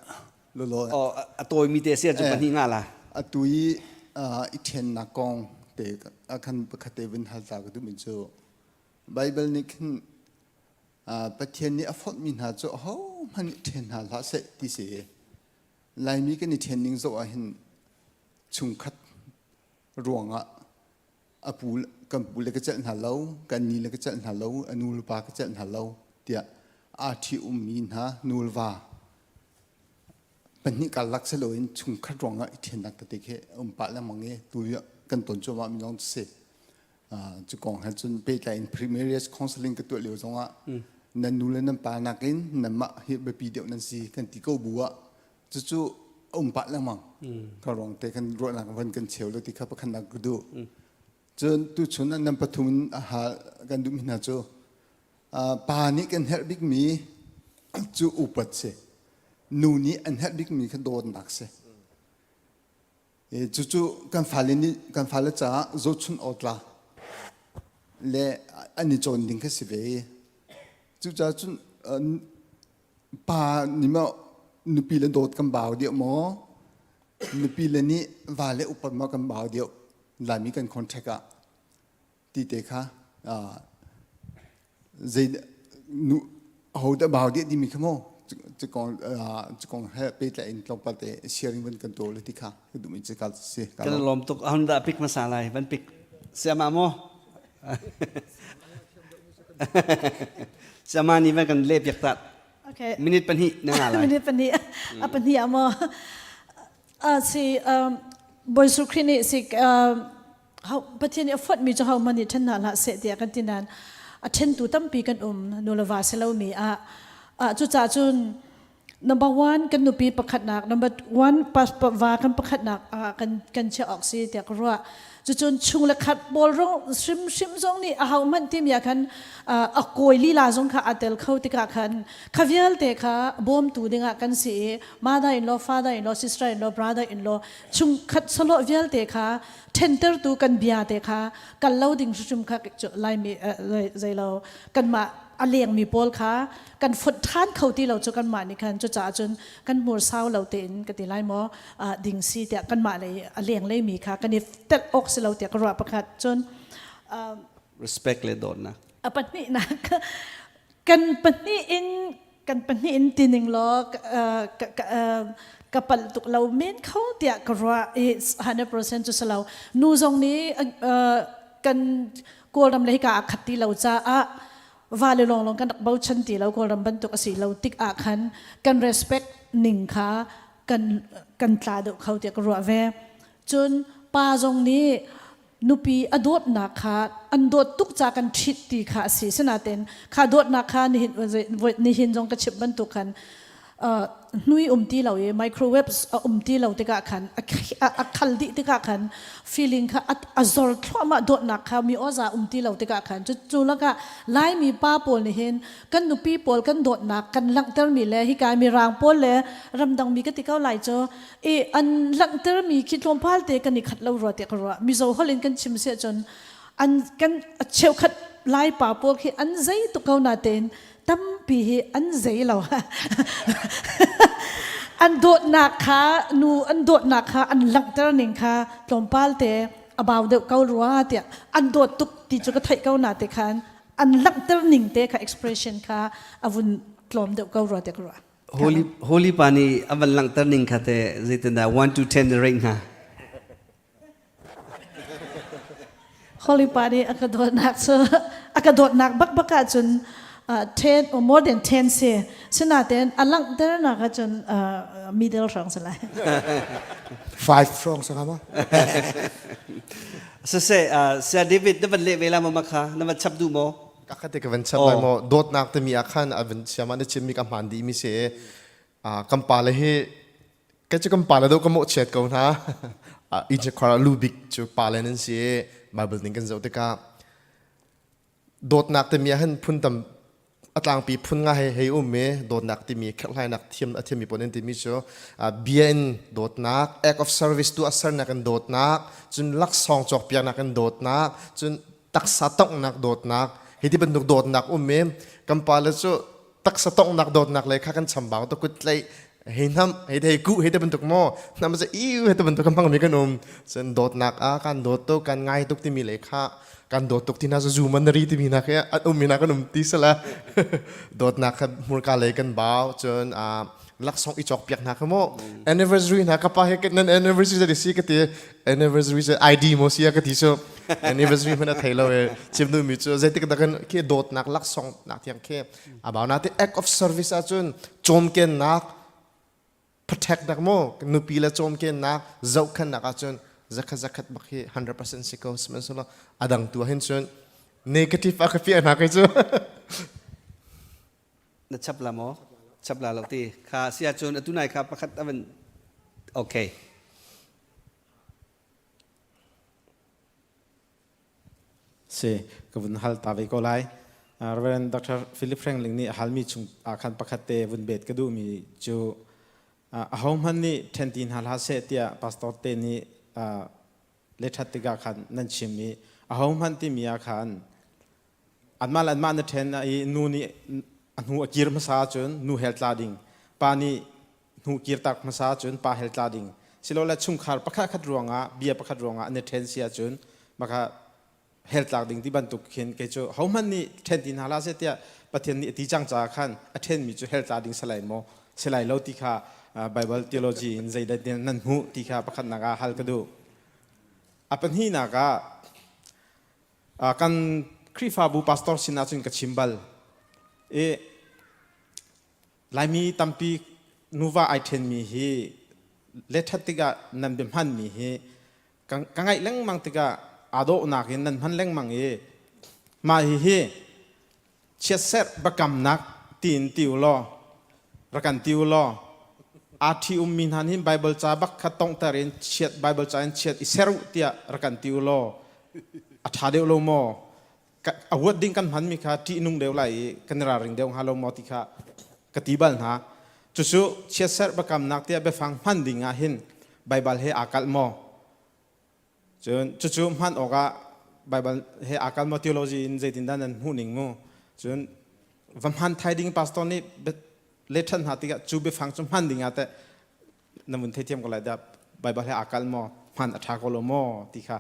lolo. Oh, a tawimi te sia cu pahnih nga la. Atu i i ṭhennak kong te khan pakhat te vun hal ta ka duh mi cu Bible nih khin Pathian nih a fonhmi hna cu ahohmanh nih ṭhen hna hlah seh ti si. Laimi kan i ṭhen ning zoh ah hin chungkhat ruangah a pu kan pu le ka celh hna lo kan ni le ka celh hna lo a nu le pa ka celh hna lo tiah aa ṭhi ummi hna nu le va pahnih karlak si loin chungkhat ruangah i ṭhennak tete khi um pah lengmang i tu kan ton cuahmah mi lawng si cu kong he cun pehtlai in pre-marriage counseling ka tuah lio zongah nan nu le nan pa nakin nanmah hi biapi deuh nan si kan ti ko bu ah Cucu a um pah lengmang. Ka ruang te kan ruahnak van kan cheu lo ti kha pakhatnak ka duh. Cun tuchun ah nan pathum in a hal kan duhmi hna cu pa nih kan herh bikmi cu upat si. Nu nih an herh bikmi kha dawtnak si. Cucu kan fale nih kan fale caah zohchun awtla le an i cawn ding kha si ve. Cucaah cun Pa nih maw nupi le dawt kan bau deuh maw? Nupi le nih va le upat maw kan bau deuh? Laimi kan contract ah ti te kha zei nu ho dah bau deuh timi kha maw cu kong he pehtlaih in tlawmpal te sharing van kan tuah le ti kha ka duhmi cu ka si. Kan lawm tuk. Ahun dah pick hmasa lai. Van pick. Siama maw? Sama nih van kan leh piak tat. Okay. Minute pahnih na nga lai. Minute pahnih. A pahnih ah maw? Si Bawi Jesuh Khrih nih si Pathian nih a fonh mi cu hohmanh nih ṭhen hna hlah seh tiah kan ti nain a ṭhentu tampi kan um nu le va si lomi ah cucaah cun Number one, kan nupi pakhatnak. Number one, va kan pakhatnak ah kan kan chiah awk si tiah ka ruah. Cucun chung le khat pawl rong hrimhrim zong nih a ho hmanh timi ah khan a kawi lila zong kha aa tel kho tikah khan kha vialte kha bawmtu dingah kan si i mother in law, father in law, sister in law, brother in law chungkhat sawlawh vialte kha ṭhentertu kan bia te kha kal lo ding hrimhrim kha Laimi zeilo kanmah a lengmi pawl kha kan fonh ṭhan kho ti lo cu kanmah nih khan cucaah cun kan hmur sau lo tein ka ti lai maw ding si tiah kanmah lei a lenglei mi kha kan i telh awk si lo tiah ka ruah pakhat cun respect le dawtnak a pahnihnak kan pahnih in kan pahnih in tining law ka palh tuk lo men kho tiah ka ruah i 100% cu si lo nu zong nih kan kawlram le hika ah khat ti lo caah vale lawnglawng kan rak bochan ti lo kawlram bantuk a si lo tik ah khan kan respect ning kha kan kan tla deuh kho tiah ka ruah ve cun pa zong nih nupi a dawtnak kha an dawt tuk ca kan ṭhit ti kha a si sinain kha dawtnak kha nihin nihin zong ka chimh bantuk khan hnui um ti lo i microwave a um ti lo tikah khan a khal dih tikah khan feeling kha a zor thluahmah dawtnak kha mi awza um ti lo tikah khan cu cu lakah Laimi pa pawl nih hin kan nupi pawl kan dawtnak kan langhtermi le hika mirang pawl le ramdang mi ka ti ko lai cu i an langhtermi khi tlawmpal te kan i khat lo rua tiah ka ruah Mizo holh in kan chim si ahcun. An kan cheukhat Lai pa pawl khi an zei tuk ko natein tampi hi an zei lo. An dawtnak kha nu an dawtnak kha an langhter ning kha tlawmpal te a bau deuh ko rua tiah an dawt tuk ti cu ka theih ko na te khan an langhter ning te kha expression kha a vun tlawm deuh ko rua tiah ka ruah. Holy Holy pa nih a van langhter ning kha te zeitindah 1 to 10 na rate hnga? Holy pa nih a ka dawtnak cu a ka dawtnak bakbak ahcun 10 or more than 10 si. Sinain a langhternak ahcun middle hrawng si lai. Five hrawng sa ma? Siseh, Saya David na van leh ve la ma kha na van chap duh maw? Ka kha te ka van chap lai maw? Dawtnak timi ah khan a van siam ah na chimmi ka hmaan dih mi si. Kan pa le hi Kei cu kan pa le deuh ka mawhchiat ko hna. Innchungkhar ah lu bik cu pa le nan si i Bible ning kan zoh tikah dawtnak timi ah hin phun tam a tlangpi phun nga hei hei um i dawtnak timi kherhhlainak thiam a thiammi pawl an timi cu bia in dawtnak, act of service tu a sernak in dawtnak, cun laksawng cawkpiaknak in dawtnak, cun taksa tonghnak dawtnak, hi ti bantuk dawtnak um i kan pa le cu taksa tonghnak dawtnak le kha kan chambau to kut tlaih hei hnam hei thei ku hei te bantuk maw hnam se iu hei te bantuk kan hmang mi kan um cun dawtnak a kan dawt tuk kan ngai tuk timi le kha kan dawt tuk tina zu man ri timi na khe an um mi na kan um ti sala dawtnak kha hmurka lei kan bau cun a laksawng i cawk piak hna kha mo anniversary hna ka pa he nan anniversary zati si ka ti anniversary se ID mo sia ka ti so anniversary hmanh a thei lo e chim nu mi cu zeitik dah kan khi dawtnak laksawng nak tiang khi abau na te act of service ahcun cawmkennak protect nak mo nupi le cawmkennak zohkhennak ahcun zakhat zakhat bak hi 100% si ko sihmanhsehlaw adang tu hin cun negative a ka fiah hna kai cu Na chap la maw? Chap la lo ti. Kha si ahcun atu nai kha pakhat avan okay. Si, ka vun hal ta ve ko lai. Reverend Dr. Philip Franklin nih a halmi chung ah khan pakhat te vun bet ka duhmi cu ahohmanh nih ṭhen ti hna hlah seh tiah pastor te nih le ṭhat tikah khan nan chim i ahohmanh timi ah khan anmah le anmah na ṭhen i nu nih a hnu a kir hmasa ahcun nu hel tla ding pa nih hnu kirtak hmasa ahcun pa hel tla ding silole chungkhar pakhat khat ruangah bia pakhat ruangah an i ṭhen si ahcun maka hel tlak ding ti bantuk khin kei cu hohmanh nih ṭhen ti hna hlah seh tiah Pathian nih a ti cang caah khan a ṭhenmi cu hel tla ding salai maw silai lo ti kha Bible theology in zeidah nan hmuh ti kha pakhatnak ah hal ka duh. A pahnihnak ah kan Khrihfabu pastor sinah cun ka chim bal i Laimi tampi nuva ai ṭhenmi hi letṭhat tikah nan bia hmanmi hi ka ngaih lengmang tikah aa dawhnak in nan hman lengmang i mah hihi chiatserh biakamnak tiin ti u law rak kan ti u law aa ṭhi ummi hna nih Baibal ca bak kha tonghter in chiat Baibal ca in chiat i ser u tiah rak kan ti u law a ṭha deuh lo maw A huat ding kan hmanmi kha ṭihnung deuh lai i kan i ralring deuh hnga lo maw ti kha ka ti bal hna. Cucu chiatserh biakamnak tiah biafang hman ding ah hin Baibal he aa kalh maw? Cun cucu hman awkah Baibal he aa kalh maw theology in zeitindah nan hmuh ning mu? Cun va hman thai ding pastor nih let ṭhan hna tikah cu biafang cu hman ding ah teh na vun theithiam ko lai dah Baibal he aa kalh maw hman a ṭha ko lo maw ti kha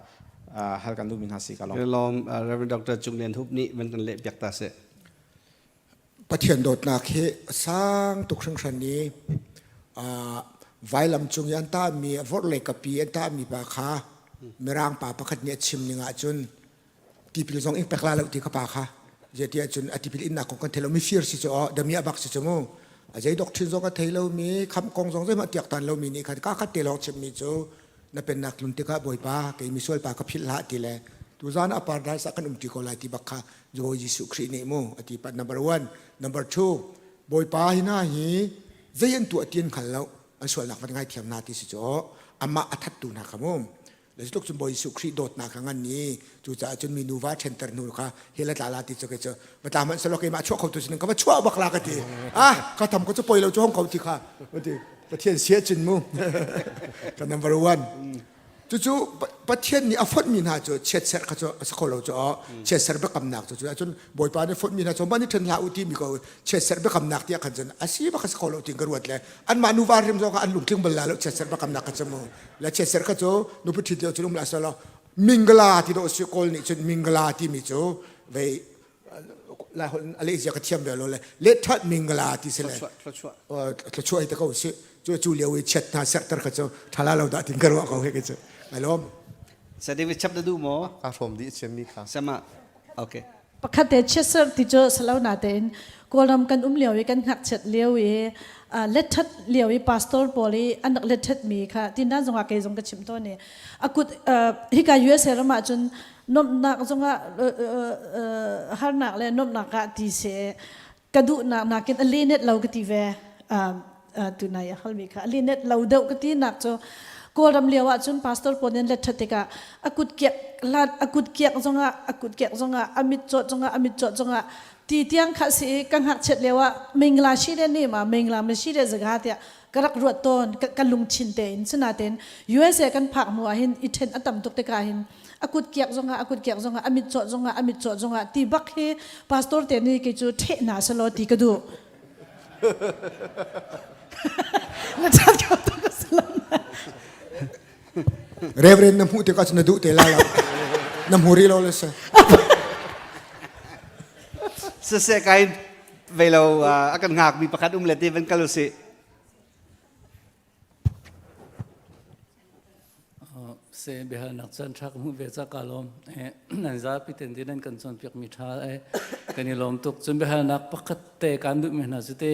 hal kan duhmi hna si ka lawm. Lawm Reverend Dr. Cung Lian Hup nih van kan leh piak ta seh. Pathian dawtnak hi sang tuk hringhran i vailam cung i an tahmi a vorhlei kapi an tahmi pa kha mirang pa pakhat nih a chim ning ahcun tipil zong in pek la lo ti ka pa kha zeiti ahcun a tipil innak kong kan thei lo mifir si cu aw dami abak si cu mu a zei dok thin zong a thei lo mi kham kong zong zeihmah tiak tan lo mi nih khan ka khat te lawng chim mi cu na pennak tlun tikah bawipa kei misual pa ka philh hlah ti le tuzan a paradise ah kan um ti ko lai ti bak kha Bawi Jesuh Khrih nih mu ati pat number one number two bawipa hi na hi zei an tuah ti an hngal lo an sualnak van ngaithiam na ti si cu amah a thattu hna kha mu Le tluk cun Bawi Jesuh Khrih dawtnak kha ngan ni cucaah cun mi nuva ṭhenter hnu kha hell a tla la ti cu kei cu va tla hmanh selaw keimah chuah kho tu sin ka va chuah bak la ka ti ah ka tham ko cu poi lo cu hong ko ti kha ka ti Pathian sia cun mu ka number one. Cucu Pathian nih a fonhmi hna cu chiatserh kha cu a si kho lo cu chiatserh biakamnak cu cun Bawipa nih fonhmi hna cu man i ṭhen hlah u timi ko chiatserh biakamnak tiah khan cun a si bak a si kho lo ti ka ruat le anmah nuva hrim zong an lungtling bal la lo chiatserh biakamnak kha cu mu le chiatserh kha cu nupi ṭhit lio cu um la selaw mingla ti dawh si kawl nih cun mingla timi cu vei lai holh a lehzia ka thiam ve lo le let mingla ti si le thluachuah te ko si cu cu lio i chiat hna serter kha cu thala lo dah tin ka ruah ko he ke cu ai lawm Sa David chap na duh maw? Ka hrawm dih chiammi kha. Sama. Okay. Pakhat te chiatser ti cu salo na tein Kawlram kan um lio i kan ngakchiat lio i lethat lio i pastor pawl i an rak lethat mi kha tindan zongah kei zong ka chim tawn i akut hika USA ram ah cun nomnak zongah harnak le nomnak ah ti se ka duhnak nakin a lenet lo ka ti ve tunai a halmi kha a lenet lo deuh ka ti nak cu Kawlram lio ah cun pastor pawl nih let ṭhat tikah a kut kiak hlan a kut kiak zongah a kut kiak zongah a mit cawt zongah a mit cawt zongah ti tiang kha si i ka ngakchiat lio ah mingla shi le ne ma mingla ma shi le zaga tiah ka rak ruat tawn ka lungthin tein sinatein USA kan phak hnu ah hin i ṭhen a tam tuk tikah hin a kut kiak zongah a kut kiak zongah a mit cawt zongah a mit cawt zongah ti bak hi pastor te nih kei cu ṭheh hna selaw ti ka duh na chan ko tu ka salam Reverend na hmuh tikah cun na duh te la lo na hmu rih lo le si Siseh kai ve lo a kan ngak mi pakhat um le te van kal usih. Se biahalnak caan ṭha ka hmuh ve ca ka lawm. Nan zapi ten din nan kan cawnpiakmi ṭha e kan i lawm tuk. Cun biahalnak pakhat te kan duhmi hna cu te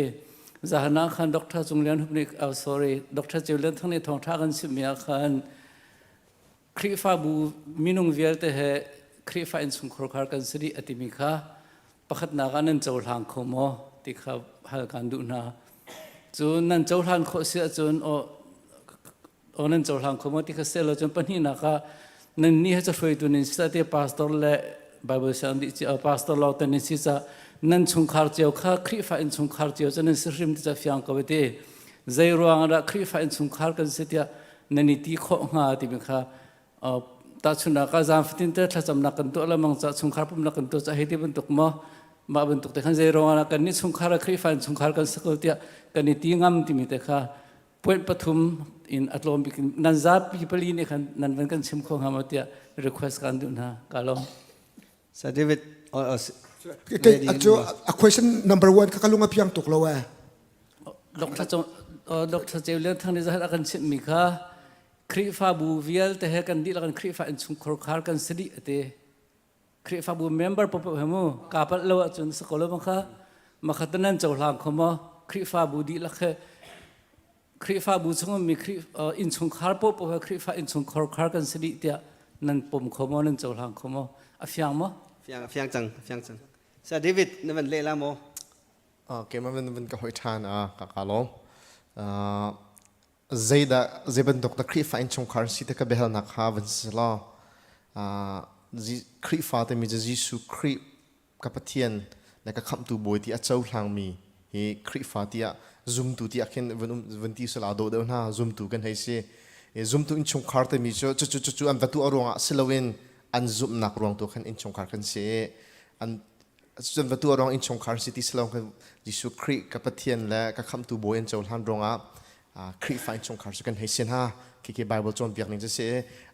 zahan ah khan Dr. Cung Lian Hup nih oh sorry Dr. Ceu Lian Thang nih thawngṭha kan chimhmi ah khan Khrihfabu minung vialte he Khrihfa innchungkhar khar kan si dih a timi kha pakhatnak ah nan cohlang kho maw ti kha hal kan duh hna. Cun nan cohlan khawh si ahcun aw aw nan cohlang kho maw ti kha seh lo cun pahnihnak ah nan nih he cahruaitu nan si te pastor le Bible siang dih cio pastor lawng te nan si ca nan chungkhar cio kha Khrihfa innchungkhar cio cu nan si hrim ti ca fiang ko ti zei ruang ah dah Khrihfa innchungkhar kan si tiah nan i ti khawh hnga timi kha tahchunhnak ah zan fatin te thlacamnak kan tuah lengmang ca chungkhar pumnak kan tuah ca hei ti bantuk maw mah bantuk te khan zei ruang ah kan nih chungkhar ah Khrihfa in chungkhar kan si ko tiah kan i ti ngam timi te kha point pathum in a tlawm bik nan zapi pali nih khan nan van kan chim kho hnga maw tiah request kan duh hna ka lawm Sir David cu a question number one kha ka lung a piang tuk lo eh Dr. Dr. Ceu Lian Thang nih zahat a kan chimhmi kha Khrihfabu vialte he kan dihlak in Khrihfa innchungkhar khar kan si dih ati. Khrihfabu member paohpaoh he mu kaa palh lo ahcun si ko lo ma kha makhat nan cohlang kho maw Khrihfabu dihlak he Khrihfabu chung ummi innchungkhar paohpaoh he Khrihfa innchungkhar khar kan si dih tiah nan pom kho maw nan cohlang kho maw a fiang maw fiang fiang cang fiang cang Sir David na van leh la maw Okay, ma van van ka hoi ṭhan a ka ka lawm. Zeidah zei bantuk dah Khrihfa innchungkhar si ti ka biahalnak kha van si law Khrihfa timi cu Jesuh Khrih ka Pathian le ka khamhtu Bawi ti a cohlangmi hi Khrihfa tiah zumtu tiah khin van um van ti sila dawh deuh hna zumtu kan hei si. Zumtu innchungkhar timi cu cucu cucu an va tuah ruangah si loin an zumhnak ruang tu khan innchungkhar kan si i an cun va tuah ruang innchungkhar si ti si lo khan Jesuh Khrih ka Pathian le ka khamhtu Bawi an cohlan ruangah Khrihfa innchungkhar cu kan hei si hna khi Bible cawnpiak ning cu si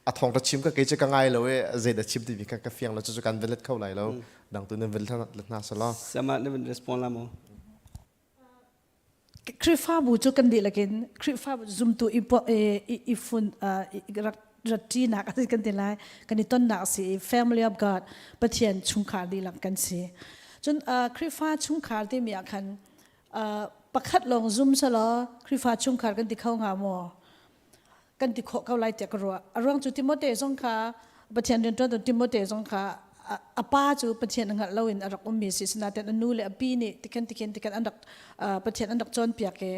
a thawng ta chim ka kei cu ka ngai lo i zeidah chim timi kha ka fiang lo cu kan van let kho lai lo dang tu nan van let hna selaw Sama na van respond la maw Khrihfabu cu kan dihlak in Khrihfabu zumtu i i fun rak ratṭinak a si kan ti lai kan i tonnak a si i family of God Pathian chungkhar dihlak kan si. Cun Khrihfa chungkhar timi ah khan pakhat lawng zum selaw Khrihfa chungkhar kan ti kho hnga maw? Kan ti khawh ko lai tiah ka ruah. A ruang cu Timote zong kha Pathian rianṭuantu Timote zong kha a pa cu Pathian a hngalh loin a rak ummi si sinain a nu le a pi nih tikhan tikhin tikhan an rak Pathian an rak cawnpiak i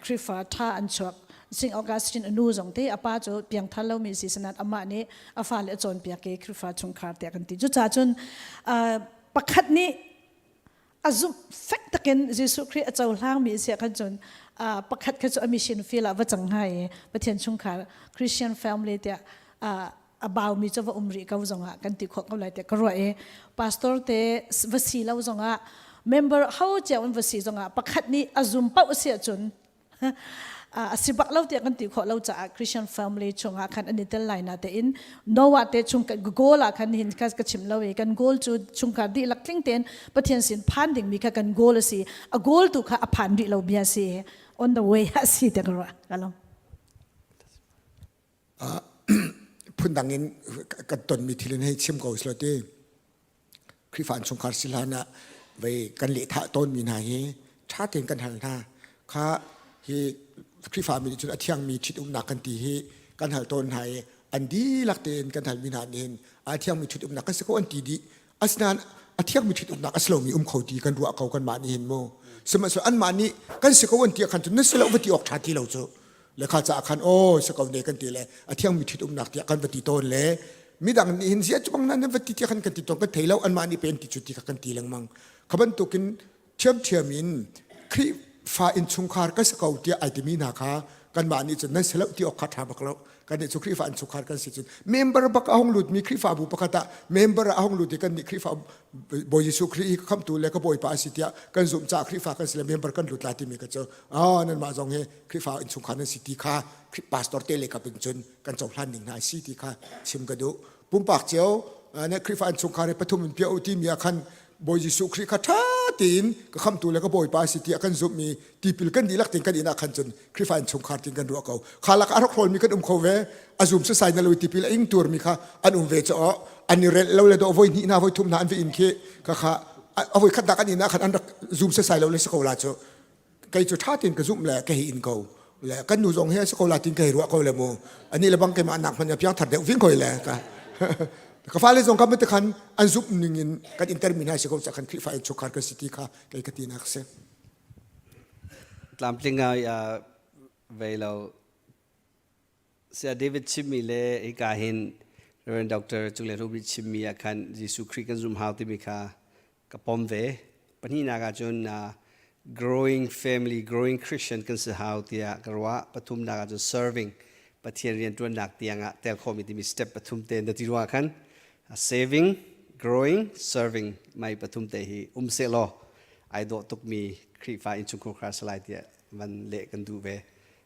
Khrihfa ṭha an chuak. St. Augustine a nu zong te a pa cu piangthar lomi si sinain amah nih a fale a cawnpiak i Khrihfa chungkhar tiah kan ti. Cucaah cun pakhat nih a zumh fek takin Jesuh Khrih a cohlangmi si khan cun pakhat kha cu a mission field ah va cang hnga i Pathian chungkhar Christian family tiah. A baumi cu va um rih ko zongah kan ti khawh ko lai tiah ka ruah i pastor te va si lo zongah member ho cio in va si zongah pakhat nih a zum paoh a si ahcun a si bak lo tiah kan ti khawh lo caah Christian family chungah khan an i tel lai na tein Noah te chung goal ah khan hin ka chim lo i kan goal cu chungkhar dihlak tling tein Pathian sin phan dingmi kha kan goal a si. A goal tu kha a phan rih lo bia si, on the way a si te ka ruah ka lawm. Phundang in kan tonmi thil in hei chim ko silo ti. Khrihfa innchungkhar si hlan ah vei kan lehthah tawnmi hna hi ṭha tein kan hal hna. Kha hi Khrihfa mi nih cun a thiangmi ṭhitumnak kan ti hi kan hal tawn hna i an dihlak tein kan halmi hna nih hin a thiangmi ṭhitumnak kan si ko an ti dih. Asinain a thiangmi ṭhitumnak a si lomi um kho ti kan ruah ko kanmah nih hin mu. Sihmanhsehlaw anmah nih kan si ko an ti ah khan cun na si lo va ti awk ṭha ti lo cu. Le kha caah khan aw si ko ne kan ti le a thiangmi ṭhitumnak tiah kan va ti tawn le midang nih hin zia cu bang nan va ti tiah khan kan ti tawn. Kan thei lo, anmah nih pen ti cu ti kha kan ti lengmang. Kha bantukin ṭhiamṭhiam in Khrihfa innchungkhar ka si ko tiah ai timi hna kha kanmah nih cun nan si lo ti awk kha ṭha bak lo. Kan nih cu Khrihfa innchungkhar kan si cun member bak a hung lutmi Khrihfabu pakhat ah member ah a hung lut i kan nih Khrihfa Bawi Jesuh Khrih hi ka khamhtu le ka Bawipa a si tiah kan zumh caah Khrihfa kan si le member kan lut la timi ka cu ah nanmah zong hi Khrihfa innchungkhar nan si ti kha pastor te le kap in cun kan cohlan ning hna si ti kha chim ka duh. Pumpak cio ne Khrihfa innchungkhar hi pathum in piah u timi ah khan Bawi Jesuh Khrih kha ṭha tein ka khamhtu le ka Bawipa a si tiah kan zumhmi tipil kan dihlak tein kan inn ah khan cun Khrihfa innchungkhar tin kan ruah ko. Kha lak a rak hrawlmi kan um kho ve. A zum sasai na lo tipil a ing turmi kha an um ve cho an i relh lo le do voi hnih hna voi thum hna an va in khi kha kha a voi khat dak an inn ah khan an rak zum sasai lo le si ko la cu. Kei cu ṭha tein ka zumh le ka hi in ko le kan nu zong hi a si ko la tin ka hei ruah ko le mu. Ani le bang keimah nak hmanh piang thar deuh ving koi le ka ka fale zong kam te khan an zumh ning in kan intermi hna si ko ca khan Khrihfa in chungkhar kan si ti kha kei ka ti nak si. Tlamtling ngai vei lo. Saya David chimmi le hika hin Reverend Dr. Cunglei Rubi chimmi ah khan Jesuh Khrih kan zum hau timi kha ka pom ve. Pahnihnak ah cun growing family, growing Christian kan si hau tiah ka ruah. Pathumnak ah cun serving, Pathian rianṭuannak tiang ah tel khawhmi timi step pathum te na ti ruangah khan saving, growing, serving mai pathum te hi um sehlaw ai dawh tukmi Khrihfa innchungkhar kha salai tiah van leh kan duh ve.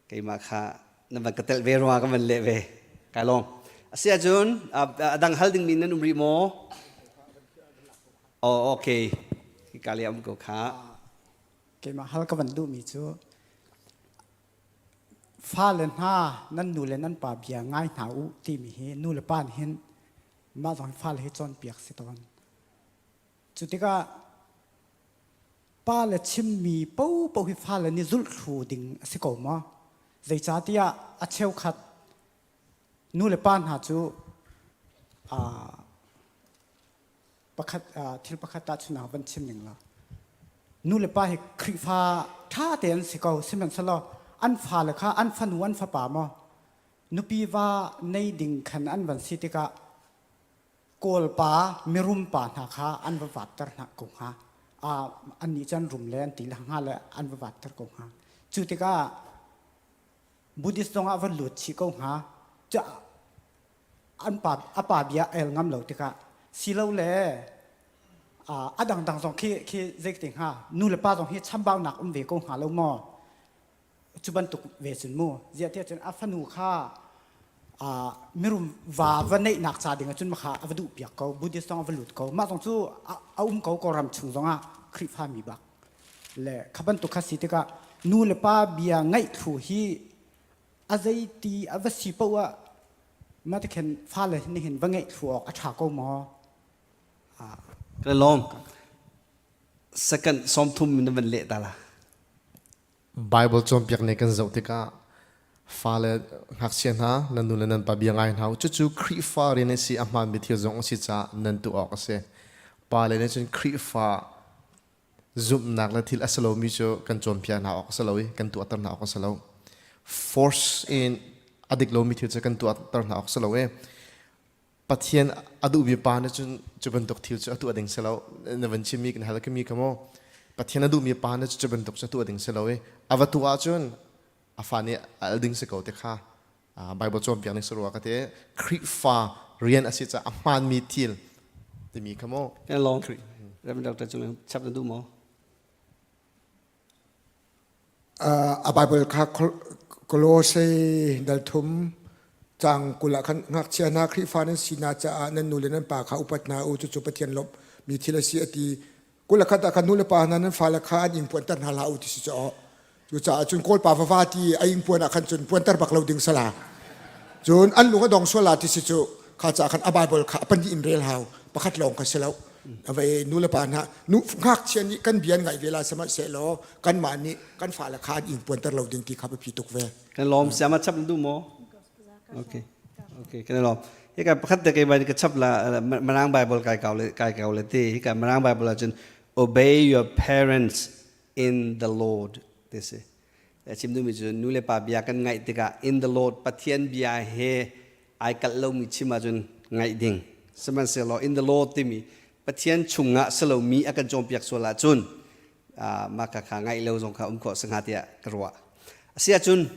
Keimah kha na van ka telh ve ruangah ka van leh ve. Kai lawm. Asi ahcun a dang hal dingmi nan um rih maw? Oh, okay. Hika le um ko kha. Keimah hal ka van duhmi cu fale hna nan nu le nan pa bia ngai hna u timi hi nu le pa nih hin mah zong fale hi cawnpiak si tawn. Cu tikah pale chimmi paohpaoh hi fale nih zulh thlu ding a si ko maw? Zeicahtiah a cheukhat nu le pa hna cu pakhat thil pakhat tahchunhnak van chim ning law nu le pa hi Khrihfa ṭha te an si ko sihmanhsehlaw an fale kha an fanu an fapa maw nupi va nei ding khan an van si tikah Kawlpa mirum pa hna kha an va vatter hna ko hnga. Annih cu an rum le an ti le hnga le an va vatter ko hnga. Cu tikah Buddhist zong ah va lut chih ko hnga. Cu an pa a pa bia el ngam lo tikah silole a dangdang zong khi khi zei ti hnga nu le pa zong hi chambaunak um ve ko hnga lo maw? Cu bantuk ve cun mu ziah tiah cun a fanu kha mirum va va neihnak ca ding ah cun kha a va duh piak ko. Buddhist zong a va lut ko. Mah zong cu a um ko Kawlram chung zong ah Khrihfa mi bak le kha bantuk kha si tikah nu le pa bia ngaih thlu hi a zeiti a va si paoh ah mah ti khin fale nih hin va ngeih thlu awk a ṭha ko maw? Ka lawm. Second 30 na van leh ta la. Baibal cawnpiak nih kan zoh tikah fale ngakchia hna nan nu le nan pa bia ngai hna u. Cucu Khrihfa rian a si, a hmaanmi thil zong a si caah nan tuah awk a si. Pale nih cun Khrihfa zumhnak le thil a si lomi cu kan cawnpiak hna awk a si lo i kan tuahter hna awk a si lo. Force in a dik lomi thil cu kan tuahter hna awk a si lo i Pathian a duhmi pa nih cun cu bantuk thil cu a tuah ding si lo. Na van chimmi kan hal kami ka maw? Pathian a duhmi pa nih cu bantuk cu a tuah ding si lo i a va tuah ahcun a fa nih a al ding si ko ti kha. Bible cawnpiak ning sarua ka te Khrihfa rian a si caah a hmaanmi thil timi kha maw Kan lawm. Reverend Dr. Cung chap na duh maw? A Bible kha Kolose dal thum cang 20 ah khan ngakchia hna Khrihfa nan sinak caah nan nu le nan pa kha upat hna u cucu Pathian lawmh mi thil a si a ti. 21 ah khan nu le pa hna nan fale kha an ing puanter hna hlah u ti si caw. Cucaah cun Kawl pa vava ti a ing puan ah khan cun puanter bak lo ding sala. Cun an lung a dong sual la ti si cu kha caah khan a Bible kha a pahnih in rel hau pakhat lawng kha si lo. Avei nu le pa hna nu ngakchia nih kan bia an ngaih ve la sihmanhsehlaw kanmah nih kan fale kha an ing puanter lo ding ti kha biapi tuk ve. Kan lawm siama chap na duh maw? Okay. Okay, kan lawm. Hika pakhat te kei ka chap la Mirang Bible kai kau le kai kau le te hika Mirang Bible ahcun obey your parents in the Lord ti si. Chim duhmi cu nu le pa bia kan ngaih tikah in the Lord Pathian bia he ai kalh lomi chim ahcun ngaih ding. Sihmanhsehlaw in the Lord timi Pathian chungah si lomi a kan cawnpiak sual ahcun mah kha kha ngaih lo zong kha um khawh si hnga tiah ka ruah. Asi ahcun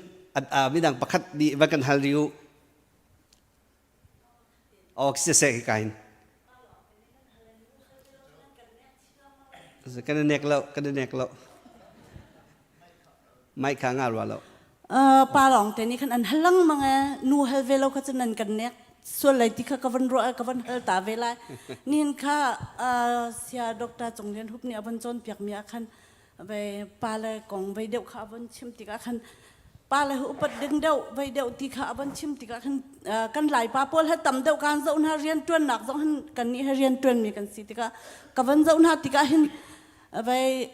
midang pakhat nih va kan hal rih u. Awk siseh hi kain. Kan i nek lo, kan i nek lo. Mic kha nga rua lo. Pa lawng te nih khan an hal lengmang e nu hal ve lo kha cun nan kan nek sual lai ti kha ka van ruah ka van hal ta ve lai nihin kha sia Dr. Cung Lian Hup nih a van cawnpiak mi ah khan ve pa le kong vei deuh kha a von chim tikah khan pa le upat ding deuh vei deuh ti kha a von chim tikah khan kan lai pa pawl he tam deuh kan zoh hna rian tuannak zong hin kan nih he rian tuan mi kan si tikah ka von zoh hna tikah hin vei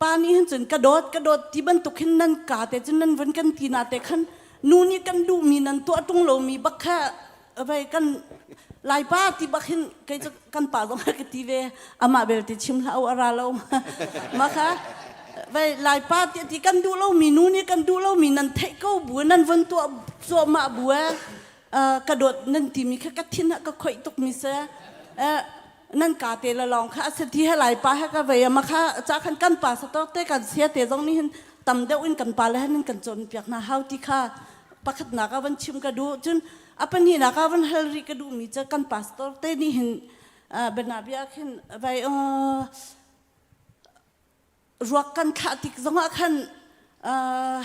pa nih hin cun ka dawt ka dawt ti bantuk hin nan ka te cun nan von kan ti na te khan nu nih kan duhmi nan tuah tung lomi bak kha vei kan laipa ti bak hin kei cu kan pa zong ka ti ve amah belte chim hlah u a ra lo ma kha vei laipa ti ti kan duh lomi nu nih kan duh lomi nan theih ko bu nan von tuah cuahmah bu ka dawt nan timi kha ka thin ah ka khoih tuk mi se nan ka te la lawng kha a se ti he laipa he ka vei ma kha cha khan kan pa sa tok te kan sia te zong nih hin tam deuh in kan pa le hin kan cawn piak hna hau ti kha pakhatnak ah van chim ka duh cun a pahnihnak ah van hal rih ka duhmi cu kan pastor te nih hin bianabia khin vai ruak kan thlah tik zongah khan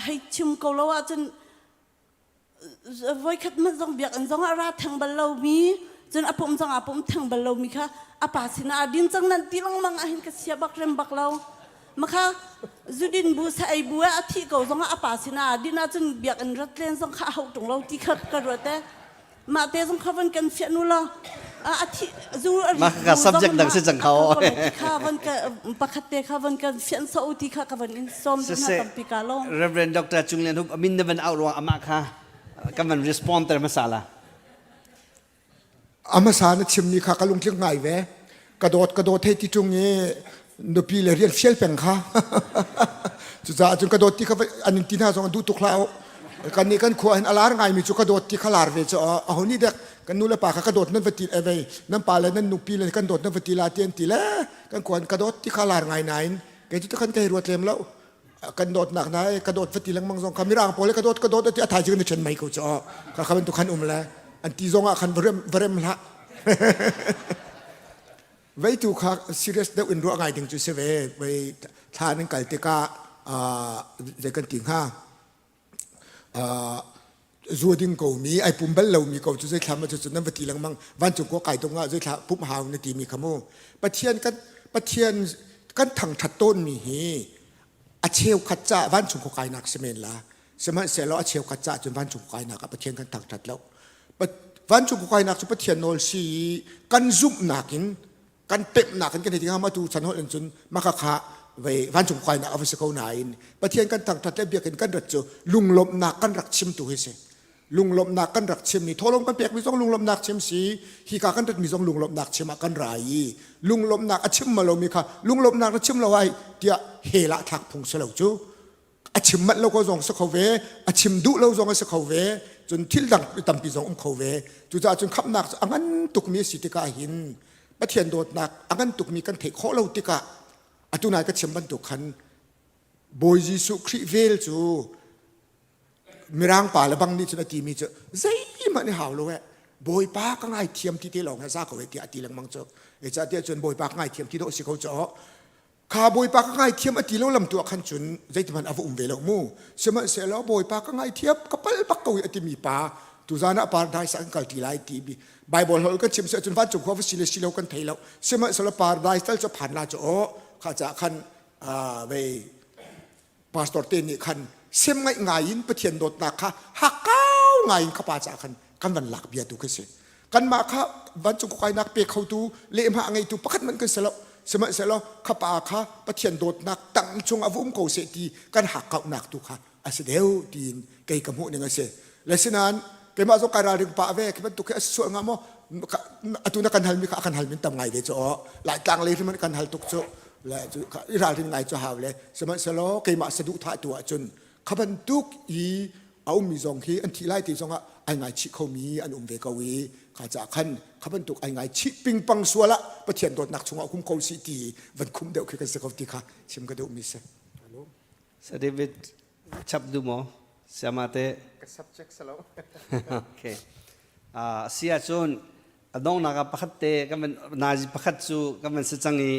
hei chim ko lo ahcun voikhat hmanh zong biakinn zongah ra theng bal lomi cun a pum zong aa pum theng bal lomi kha a pa sinah a din cang nan ti lengmang ahhin ka sia bak rem bak lo Makha zudin bu sa ei bu a thi ko zong ah a pa sinah din ahcun biakinn rat len zong kha a hauh ṭung lo ti kha ka ruat e. Mah te zong kha van kan fiah nu law a thi zu a ri Mah kha subject dang si cang kha kha van ka pakhat te kha van kan fian so ti kha ka van in som na tampi ka lo. Reverend Dr. Cung Lian Hup amin na van out ruang amah kha kan van respond ter hmasa la. A hmasa na chimmi kha ka lungtling ngai ve. Ka dawt ka dawt hei ti ṭung i nupi le rian fial peng kha. Cucaah cun ka dawt ti kha an in ti hna zong an duh tuk hlah u. Kan nih kan khua hin a lar ngaimi cu ka dawt ti kha lar ve cu aho nih dek kan nu le pa kha ka dawt nan va ti e vei nan pa le nan nupi le kan dawt nan va ti la ti an ti le kan khua hin ka dawt ti kha lar ngai nain kei cu khan ka hei ruat lem lo kan dawtnak na ka dawt va ti lengmang zong kha mirang pawl ka dawt ka dawt ti a thaizing na ṭhen mei ko cu kha kha bantuk khan um le an ti zong ah khan va rem hlah vei tu kha serious deuh in ruah ngai ding cu si ve vei thla nan kal tikah zei kan ti hnga zua ding ko mi ai pum bal lomi ko cu zeithla ma cu nan va ti lengmang vancung ko kai tung ah zeithla pumh hau na ti mi kha mu pathian kan pathian kan thangthat tawn mi hi a cheukhat ca vancung ko kainak si men la sihmanhsehlaw a cheukhat ca cun vancung ko kainak ah pathian kan thangthat lo vancung ko kainak cu pathian nawl si i kan zumhnak in kan pemhnak in kan hei ti hnga tu chan holh in cun maka kha vei vancung kainak a va si ko nain Pathian kan thangthat le biakinn kan rat cu lunglawmhnak kan rak chim tu hi si lunglawmhnak kan rak chim mi thawlawm kan pek mi zong lunglawmhnak chim si hi ka kan rat mi zong lunglawmhnak chim ah kan ra i lunglawmhnak a chim ma lo mi kha lunglawmhnak na chim lo ai tiah hell ah thlak phung si lo cu a chim manh lo ko zong si kho ve a chim duh lo zong a si kho ve cun thil dang tampi zong um kho ve cucaah cun khamhnak cu a ngan tukmi a si tikah hin Pathian dawtnak a ngan tukmi kan theih khawh lo tikah atu nai ka chim bantuk khan Bawi Jesuh Khrih vel cu. Mirang pa le bang nih cun a timi cu zeihmanh i hau lo eh Bawipa ka ngaithiam ti te lawng he za ko eh tiah a ti lengmang cu. Zeicahtiah cun Bawipa ka ngaithiam ti dawh si ko cu kha Bawipa ka ngaithiam a ti lo lam tu ah khan cun zeitihmanh a va um ve lo mu. Sihmanhsehlaw Bawipa ka ngaithiam ka pal bak ko i a timi pa tuzan ah paradise ah kan kal ti lai ti bi Bible hol kan chim si ahcun vancung khua va si le si lo kan thei lo. Sihmanhsehlaw paradise tal cu phan la cu aw kha ca khan vei pastor te nih khan sem ngaih ngai in Pathian dawtnak kha hakkau ngai in khapa caah khan kan van lak bia tu khi si kanmah kha vancung khuakainak pe khotu lehhmah a ngeitu pakhat hmanh kan si lo sihmanhsehlaw khapa kha Pathian dawtnak tang chung a va um ko seh ti kan hakkauhnak tu kha a si deuh tiin kei ka hmuh ning a si le sinain keimah zong kai ralring pah ve khi bantuk khi a si sual hnga maw atu na kan halmi kha a kan halmi tam ngai ve cu aw laitlang lei hrim kan hal tuk cu le cu i ralring ngai cu hau le sihmanhsehlaw keimah saduhthah tu ahcun kha bantuk i a ummi zong hi an thih lai ti zongah ai ngaichih khomi an um ve ko i kha caah khan kha bantuk ai ngaichih pingpang sual ah Pathian dawtnak chungah hum ko si ti van khum deuh khi kan si ko ti kha chim ka duhmi si. Sir David chap du maw? Siama te. Ka subject salo. okay. Uh, si ahcun a donghnak ah pakhat te kan van nazi pakhat cu kan van si cang i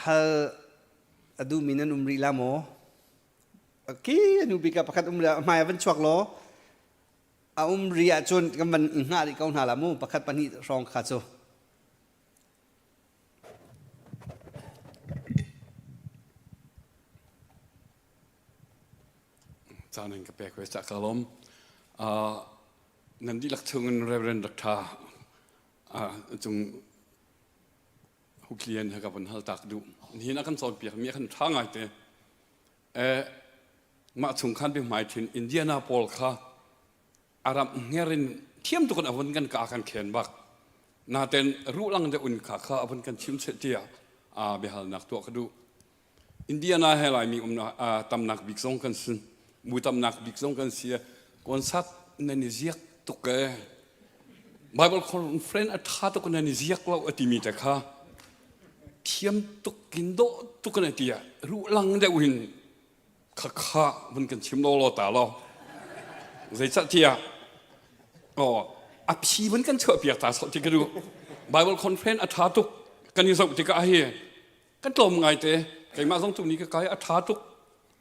hal a duhmi nan um rih la maw? Ki anu bik ah pakhat um le hmai a van chuak law a um ri ahcun kan van hngah rih ko hna la mu pakhat pahnih hrawng kha cu. Caan in ka pek ve cah ka lawm. Uh, nan dihlak chungin Reverend Dr. Uh, cung huklian he ka von hal tak duh. Nihin a kan cawnpiak mi a kan tha ngai te. Eh, mah chung khan bi hmai thin Indiana pawl kha aram nger in thiam tuk in a vun kan ka kan khen bak. Naten rulang de un kha kha a vun kan chim che tia a biahalnak tuah ka duh. Indiana he Laimi umnak tamnak bik zong kan si. Mu tamnak bik zong kan si. Concert nan i ziak tuk e. Bible conference a tha tuk nan i ziak lo a timi te kha thiam tuk in dawh tuk in a ti ah ruhlang deuh in kha kha vun kan chim law law ta law zeicah tiah oh a phi vun kan chuah piak ta sawh ti ka duh Bible conference a tha tuk kan i zoh tikah hi kan tlawm ngai te keimah zong tu ni ka kai a tha tuk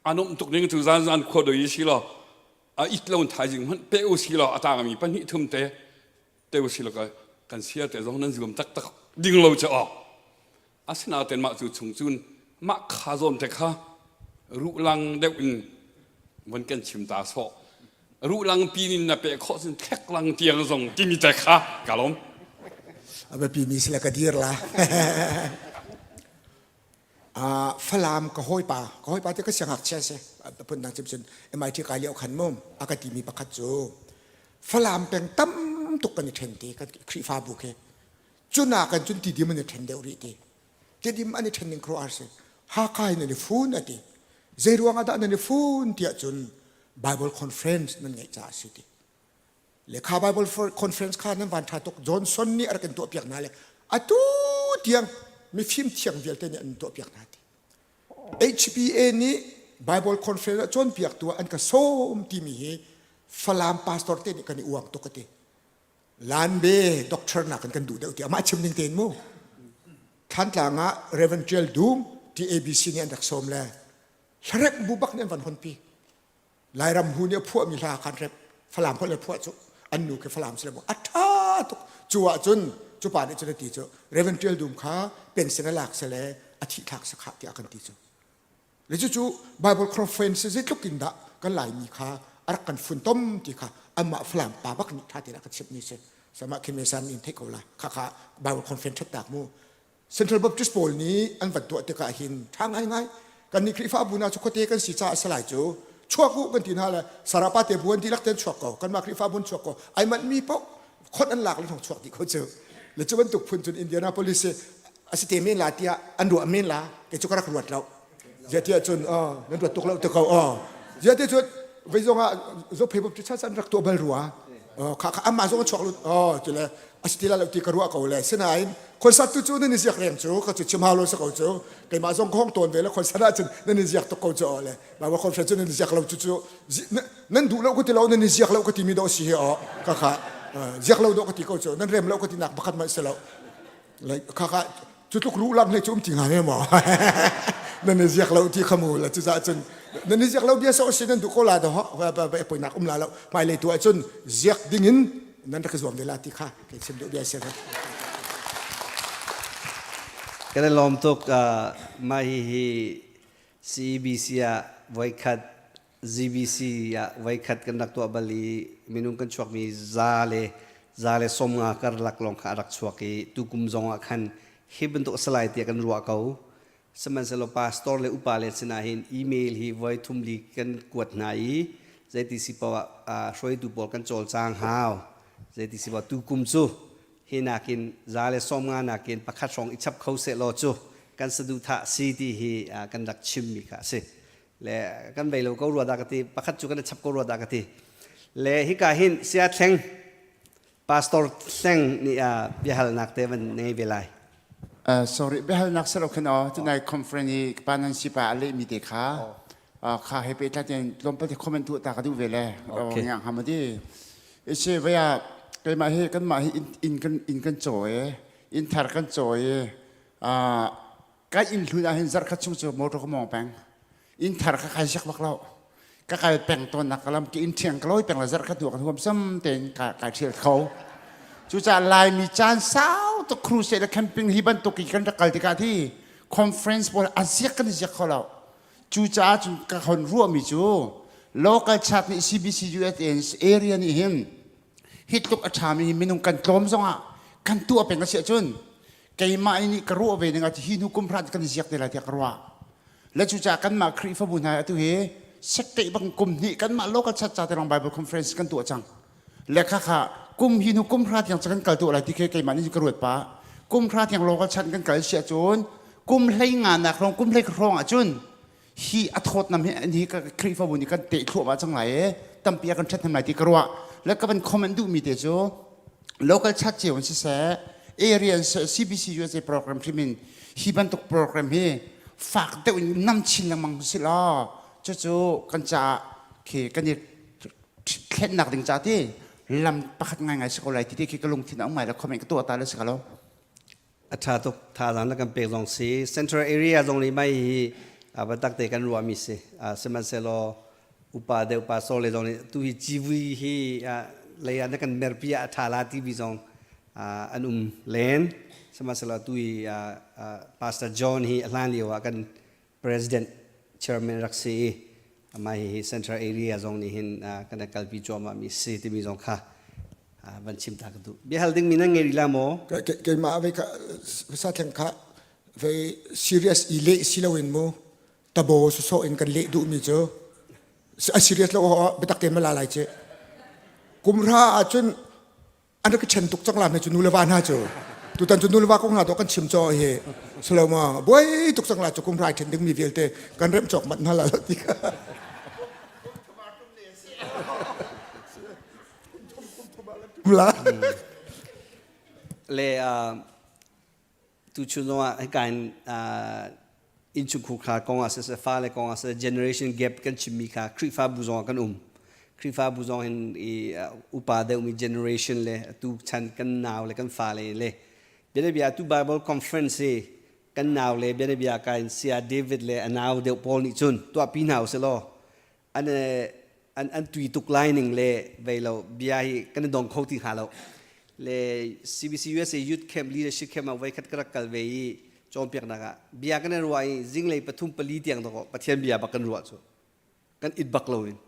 a nuam tuk ning tu zan zan khua doi si law a it lo thaizing hmanh pe u si law a tangmi pahnih thum te te u si law kan sia te zong nan zuam taktak ding lo cha awk asinain mah cu chung cun mah kha zawn te kha ruhlang deuh in von kan chim ta sawh ruhlang pin in na pe khawh cun thleklang tiang zong timi te kha ka lawm a biapi mi sila ka dir la Falam ka hawipa ka hawipa te ka siangngakchia si phundang chim cun MIT kai lio khan mu a ka timi pakhat cu Falam peng tam tuk kan i ṭhen ti kan Khrihfabu khi cuna kan cun tidim an i ṭhen deuh rih ti tidim an i ṭhen ning khuaruahhar si Hakha in an i fun a ti zei ruang ah dah nan i fun tiah cun Bible conference nan ngeih caah a si ti le kha Bible conference kha nan van ṭha tuk Johnson nih a rak in tuahpiak hna le atu tiang mifim thiang vialte nih an tuahpiak hna ti HPA nih Bible conference ah cawnpiaktu ah an ka sawm timi hi Falam pastor te nih kan i uang tuk ka ti Lanbe doctor nakin kan duh deuh ti amah chim ning tein mu Thlantlang ah Reverend Tial Dum TABC nih an rak sawm le hlarep bu bak nih an van honpi Lairam hu nih a phuahmi hla khan rep Falam holh le phuah cu an nu khi Falam si le a ṭha tuk cu ah cun cu pa nih cun a ti cu Reverend Tial Dum kha pension a lak sele a thih thlak sakha tiah kan ti cu Le cucu Bible conference zeitluk in dah kan Laimi kha a rak kan funtom ti kha amah Falam pa bak nih ṭha tein a ka chimh mi si. Sama khi mesan in theih ko la. Kha kha Bible conference ṭhatnak mu. Central Baptist pawl nih an van tuah tikah hin ṭha ngaingai. Kan nih Khrihfabu hna cu khuate kan si caah a si lai cu. Chuak u kan ti hna le Sarah pa te bu an dihlak tein chuak ko. Kanmah Khrihfabu an chuak ko. Ai manh mi paoh khon an lak le thong chuak dih ko cu. Le cu bantuk phun cun Indianapolis a si te men la tiah an ruah men la kei cu ka rak ruat lo ziah cun nan ruat tuk lo te ko ziah ti cun vei zong ah zophei bop cu an rak tuah bal rua kha kha amah zong a chuak lut oh ti le a si ti la lo ti ka ruah ko le sinain Concert tu cu nan i ziak reng cu ka cu chim hau lo sa ko cu. Keimah zong ka hong tawn ve le concert ahcun nan i ziak tuk ko cu le Bible conference cu nan i ziak lo cu cu nan duh lo ka ti lo nan i ziak lo ka timi dawh si hi aw ka kha ziak lo dawh ka ti ko cu nan rem lo ka ti nak pakhat mah si lo. Like kha kha cu tluk ruh lang hlei cu um ti hnga ne maw nan i ziak lo ti kha mu la cucaah cun nan i ziak lo bia so si nan duh ko la do poinak um la lo hmailei tu ahcun ziak ding in nan rak i zuam ve la ti kha kei chim duh bia si Kan i lawm tuk mah hihi CEBC ah voikhat ZBC ah voikhat kan rak tuah bal i minung kan chuakmi za le 150 karlak lawng kha a rak chuak i tukum zong ah khan hi bantuk a si lai tiah kan ruah ko. Sihmanhsehlaw pastor le upa le sinah hin email hi voi thum li kan kuat hna i zeiti si paoh ah hruaitu pawl kan cawlcang hau. Zeiti si paoh tukum cu hi nakin 150 nakin pakhat hrawng i chap kho sehlaw cu kan saduhthah si ti hi kan rak chimmi kha a si. Le kan vei lo ko rua dah ka ti pakhat cu kan i chap ko rua dah ka ti le hika hin sia thleng pastor thleng nih a biahalnak te van ngei ve lai Uh, sorry biahalnak selo khin o tunai conference i pa nan si pa a lehmi te kha kha he pe tla ten tlawmpal te comment tu ta ka duh ve le okay ngang hamadi ise vaya keimah hi kanmah hi in kan in kan caw e in thar kan caw e Kan inn hlun ah hin zarhkhat chung cu motor ka mawng peng. Inn thar ka kai siak bak lo. Ka kal peng tawn nak ka lam ki inn thiang ka lawi peng la zarhkhat hnu kan huam sam tein ka kai thial kho. Cucaah Laimi caan sau tuk crusade le camping hi bantuk i kan rak kal tikah thi conference pawl a ziak kan i ziak kho lo. Cucaah cun ka hon ruahmi cu local church nih CBC USA area nih hin hi tluk a ṭhami hi minung kan tlawm zongah kan tuah peng a si ahcun keimah nih ka ruah ve ning ah hi hnu kum hrat kan i ziak te lai tiah ka ruah le cucaah kanmah Khrihfabu hna atu hi sekteih bang kum hnih kanmah local church ca te lawng Bible conference kan tuah cang le kha kha kum hi hnu kum hra tiang kan kal tuah lai ti khi keimah nih ka ruat pa kum hra tiang local church kan kal si ahcun kum hlei nga nak hrawng kum hlei hrawng ahcun hi a thawtnam hi hi Khrihfabu nih kan teh thluahmah cang lai e tampi a kan ṭhathnem lai ti ka ruah le ka van comment duhmi te cu local church cio in siseh area in CBC USA program hrim in hi bantuk program hi fak deuh in nam chin lengmang si law cucu kan caah khi kan i thlennak ding ca ti lam pakhat ngaingai si ko lai ti ti khi ka lungthin a um ngai la comment ka tuah ta le si ka lo A ṭha tuk thazaang na kan pek zong si central area zong nih mai hi biatak te kan ruahmi si sihmanhsehlaw upa deuh pastor le zong nih tu hi civui hi lei ah na kan merpi ah a ṭha la timi zong an um len sihmanhsehlaw tu hi pastor John hi a hlan lio ah kan president chairman rak si i amah hi central area zong nih hin kan kalpi cuahmah mi si timi zong kha van chim ta ka duh biahal ding mi nan ngei rih la maw keimah ve kha sa thleng kha ve serious i leh si loin mu tabo so in kan leh duh mi cu a serious lo biatak te ma la lai che kumra ahcun an rak i ṭhen tuk cang la hme cu nu le va hna cu tutan cu nu le va kong hna to kan chim caw hi saloma buai tuk cang la cu kum rai ṭhen dingmi vialte kan remh cawk manh hna la lo ti kha la le tuchun zongah hika in innchungkhar kong ah siseh fale kong ah siseh generation gap kan chimmi kha Khrihfabu zongah kan um Khrihfabu zong hin i upa deuhmi generation le atu chan kan nau le kan fale le bianabia tu Bible conference hi kan nau le bianabia ka in sia David le a nau deuh pawl nih cun tuahpi hna usih law an an an tui tuk lai ning le vei lo bia hi kan i dong kho ti hnga lo le CBC USA Youth Camp Leadership Camp ah voi khat ka rak kal ve i cawnpiaknak ah bia kan i ruah i zinglei pathum pali tiang dawk Pathian bia bak kan ruah cu kan it bak lo in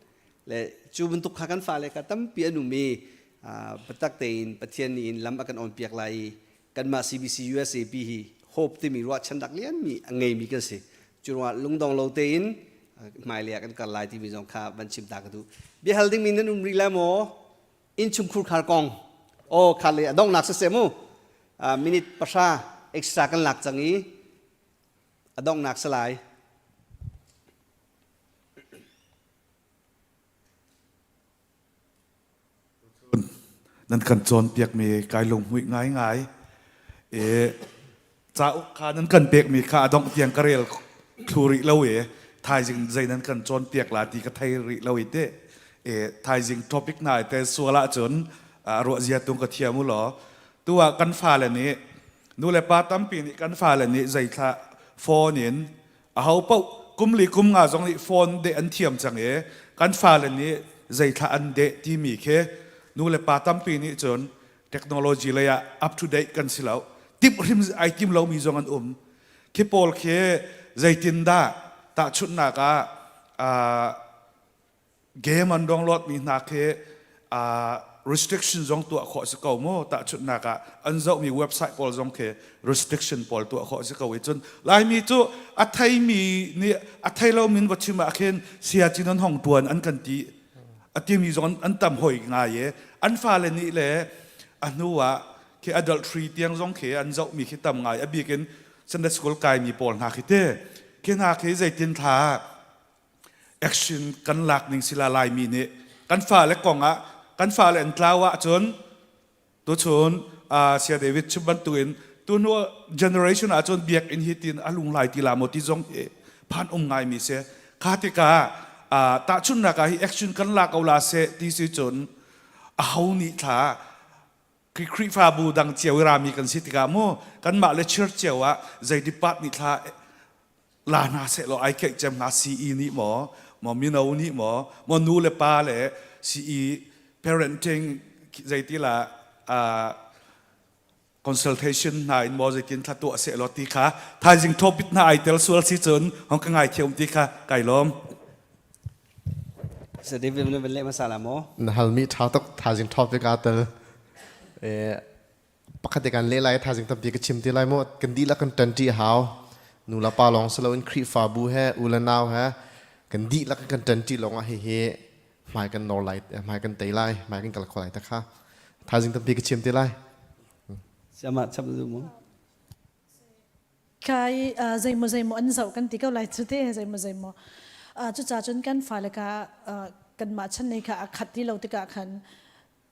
le cu bantuk kha kan fale kha tampi an um i biatak tein Pathian nih in lam a kan on piak lai i kanmah CBC USAP hi hope timi ruahchannak lianmi a ngeimi kan si cu ruangah lungdong lo tein hmailei ah kan kal lai timi zong kha van chim ta ka duh biahal dingmi nan um rih lai maw innchungkhur khar kong aw kha le a donghnak siseh mu minute pahra extra kan lak cang i a donghnak si lai Nan kan cawnpiakmi kai lunghmuih ngaingai. E cauk kha nan kan pekmi kha a dongh tiang ka rel thlu rih lo i thaizing zei nan kan cawnpiak la ti ka thei rih lo i te e thaizing topic na te sual ahcun ruah zia tung ka thiam u law tu ah kan fale nih nu le pa tampi nih kan fale nih zeithla phone in aho paoh kum li kum nga zong nih phone deh an thiam cang i kan fale nih zeithla an deh timi khi nu le pa tampi nih cun technology lei ah up to date kan si lo. Timh hrim ai tim lomi zong an um. Khi pawl khi zeitindah tahchunhnak ah game an download mi hna khi restriction zong tuah khawh si ko mu. Tahchunhnak ah an zohmi website pawl zong khi restriction pawl tuah khawh si ko i cun Laimi cu a theimi nih a thei lomi va chim ah khin siacin an hong tuan an kan ti a timi zong an tam hoi ngai i an fale nih le a hnu ah khi adultery tiang zong khi an zohmi khi tam ngai, a bik in Sunday school kaimi pawl hna khi te khi hna khi zeitin thla action kan lak ning sila Laimi nih kan fale kong ah kan fale an tlau ahcun tuchun Sia David chim bantukin tuhnu generation ahcun biakinn hi tin a lunglai ti la maw ti zong hi phan um ngai mi si. Kha tikah tahchunhnak ah hi action kan la ko la seh ti si cun a ho nih thla Khrihfabu dang cio i rami kan si tikah mu kanmah le church cio ah zei depart nih thla la hna seh law ai keih cem hnga? CE nih maw, maw mino nih maw, maw nu le pa le CE parenting zeiti la consultation hna in maw, zeitin thla tuah seh law ti kha thaizing topic hna ai tel sual si cun hong ka ngai thiam ti kha kai lawm. Sir David, na van leh hmasa la maw? Na halmi ṭha tuk. Thaizing topic aa tel. Pakhat te kan leh lai, thaizing tampi ka chim te lai mu. Kan dihlak kan ṭanṭi a hau. Nu le pa lawng si loin Khrihfabu he u le nau he kan dihlak kan ṭanṭi lawng ah hihi hmai kan nor lai, hmai kan tei lai, hmai kan kal kho lai ta kha. Thaizing tampi ka chim te lai. Siama chap na duh maw? Kai zeimaw zeimaw an zoh kan ti ko lai cu te, zeimaw zeimaw. Cucaah cun kan fale kha kanmah chan nei kha a khat ti lo tikah khan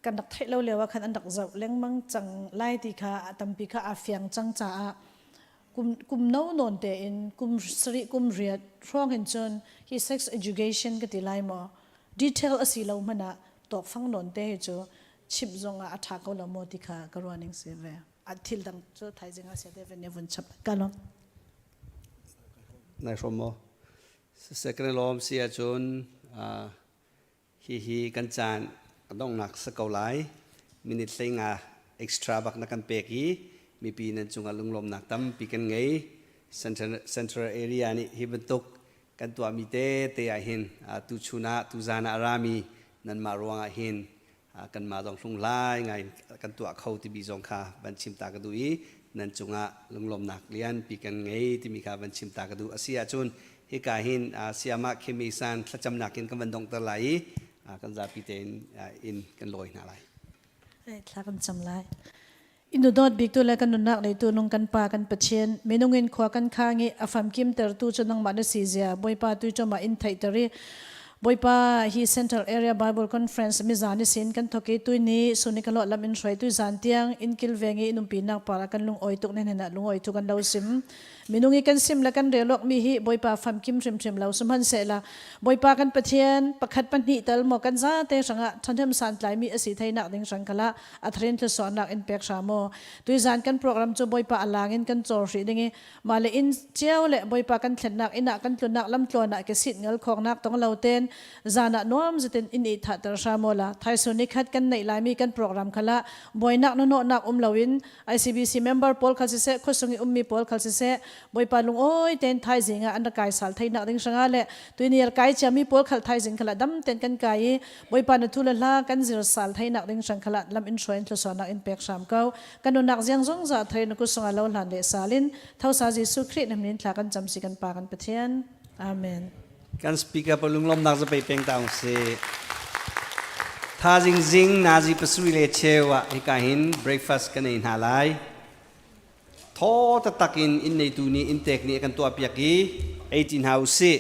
kan rak theih lo lio ah khan an rak zoh lengmang cang lai ti kha a tampi kha aa fiang cang caah kum kum no nawn tein kum sarih kum riat hrawng hin cun hi sex education ka ti lai maw, detail a si lo hmanh ah tawkfang nawn te hi cu chimh zong ah a ṭha ko lo maw ti kha ka ruah ning si ve. A thil dang cu thaizing ah sia te ven vun chap ka lawm. Nai hrom maw? Second lawm si ahcun hihi kan caan a donghnak si ko lai. Minute 15 extra bak na kan pek i mipi nan cungah lunglawmnak tampi kan ngei. Central, Central area nih hi bantuk kan tuahmi te te ah hin tuchun ah tuzan ah a rami nanmah ruangah hin kanmah zong hlunghlai ngai kan tuah kho timi zong kha van chim ta ka duh i nan cungah lunglawmnak lianpi kan ngei timi kha van chim ta ka duh. A si ahcun hika hin Siamah Khemi San thlacamnak in kan van donghter lai i kan zapi tein inn kan lawi hna lai. Thla kan cam lai. Inu dawt biktu le kan nunnak neitu nung kan Pa kan Pathian, minung in khua kan khang i a famkim tertu cu nangmah na si zia Bawipa tuiṭom ah in theihter i Bawipa, hi Central Area Bible Conference mizan i sin kan thawk i tuini sunikalawh lam in hruai tu zan tiang in kilveng i in umpinak par ah kan lungawi tuk nan henah lungawi tu kan lo sim. Minung i kan sim le kan relawk mi hi Bawipa famkim hrimhrim lo sihmanhsehla Bawipa kan Pathian, pakhat pahnih tal maw kan zate hrangah ṭhahnem santlai mi a si theinak ding hrang kala a thrin thlusuahnak in pek hram u. Tuizan kan program cu Bawipa a lang in kan cawl hrih ding i mah le inn cio le Bawipa kan thlennak inn ah kan tlunnak lamtluan ah ke sit ngal khawknak tong lo ten zan ah nuam zetin in i thahter hram u la. Thaisun ni khat kan neih laimi kan program khala buainak hnahnawhnak um loin ICBC member pawl khal siseh, khuasung i ummi pawl khal siseh, Bawipa lungawi tein thaizing ah an rak kai sal theinak ding hrangah le tuini ar kai ciami pawl khal thaizing khala dam ten kan kai i Bawipa na thu le hla kan zir sal theinak ding hrang khala lam in hruai in thlusuahnak in pek hram ko. Kan nunak ziang zong za thei na kut sungah lo hlan le salin thosa Jesuh Khrih na min thla kan cam si kan pa kan Pathian. Amen. Kan speaker pa lunglawmnak zapei peng ta si. Thazing zing nazi pasui le cheu ah hika hin breakfast kan ei hna lai. Thaw taktak in inn neitu nih inntek nih a kan tuahpiak i ei ti hna usih.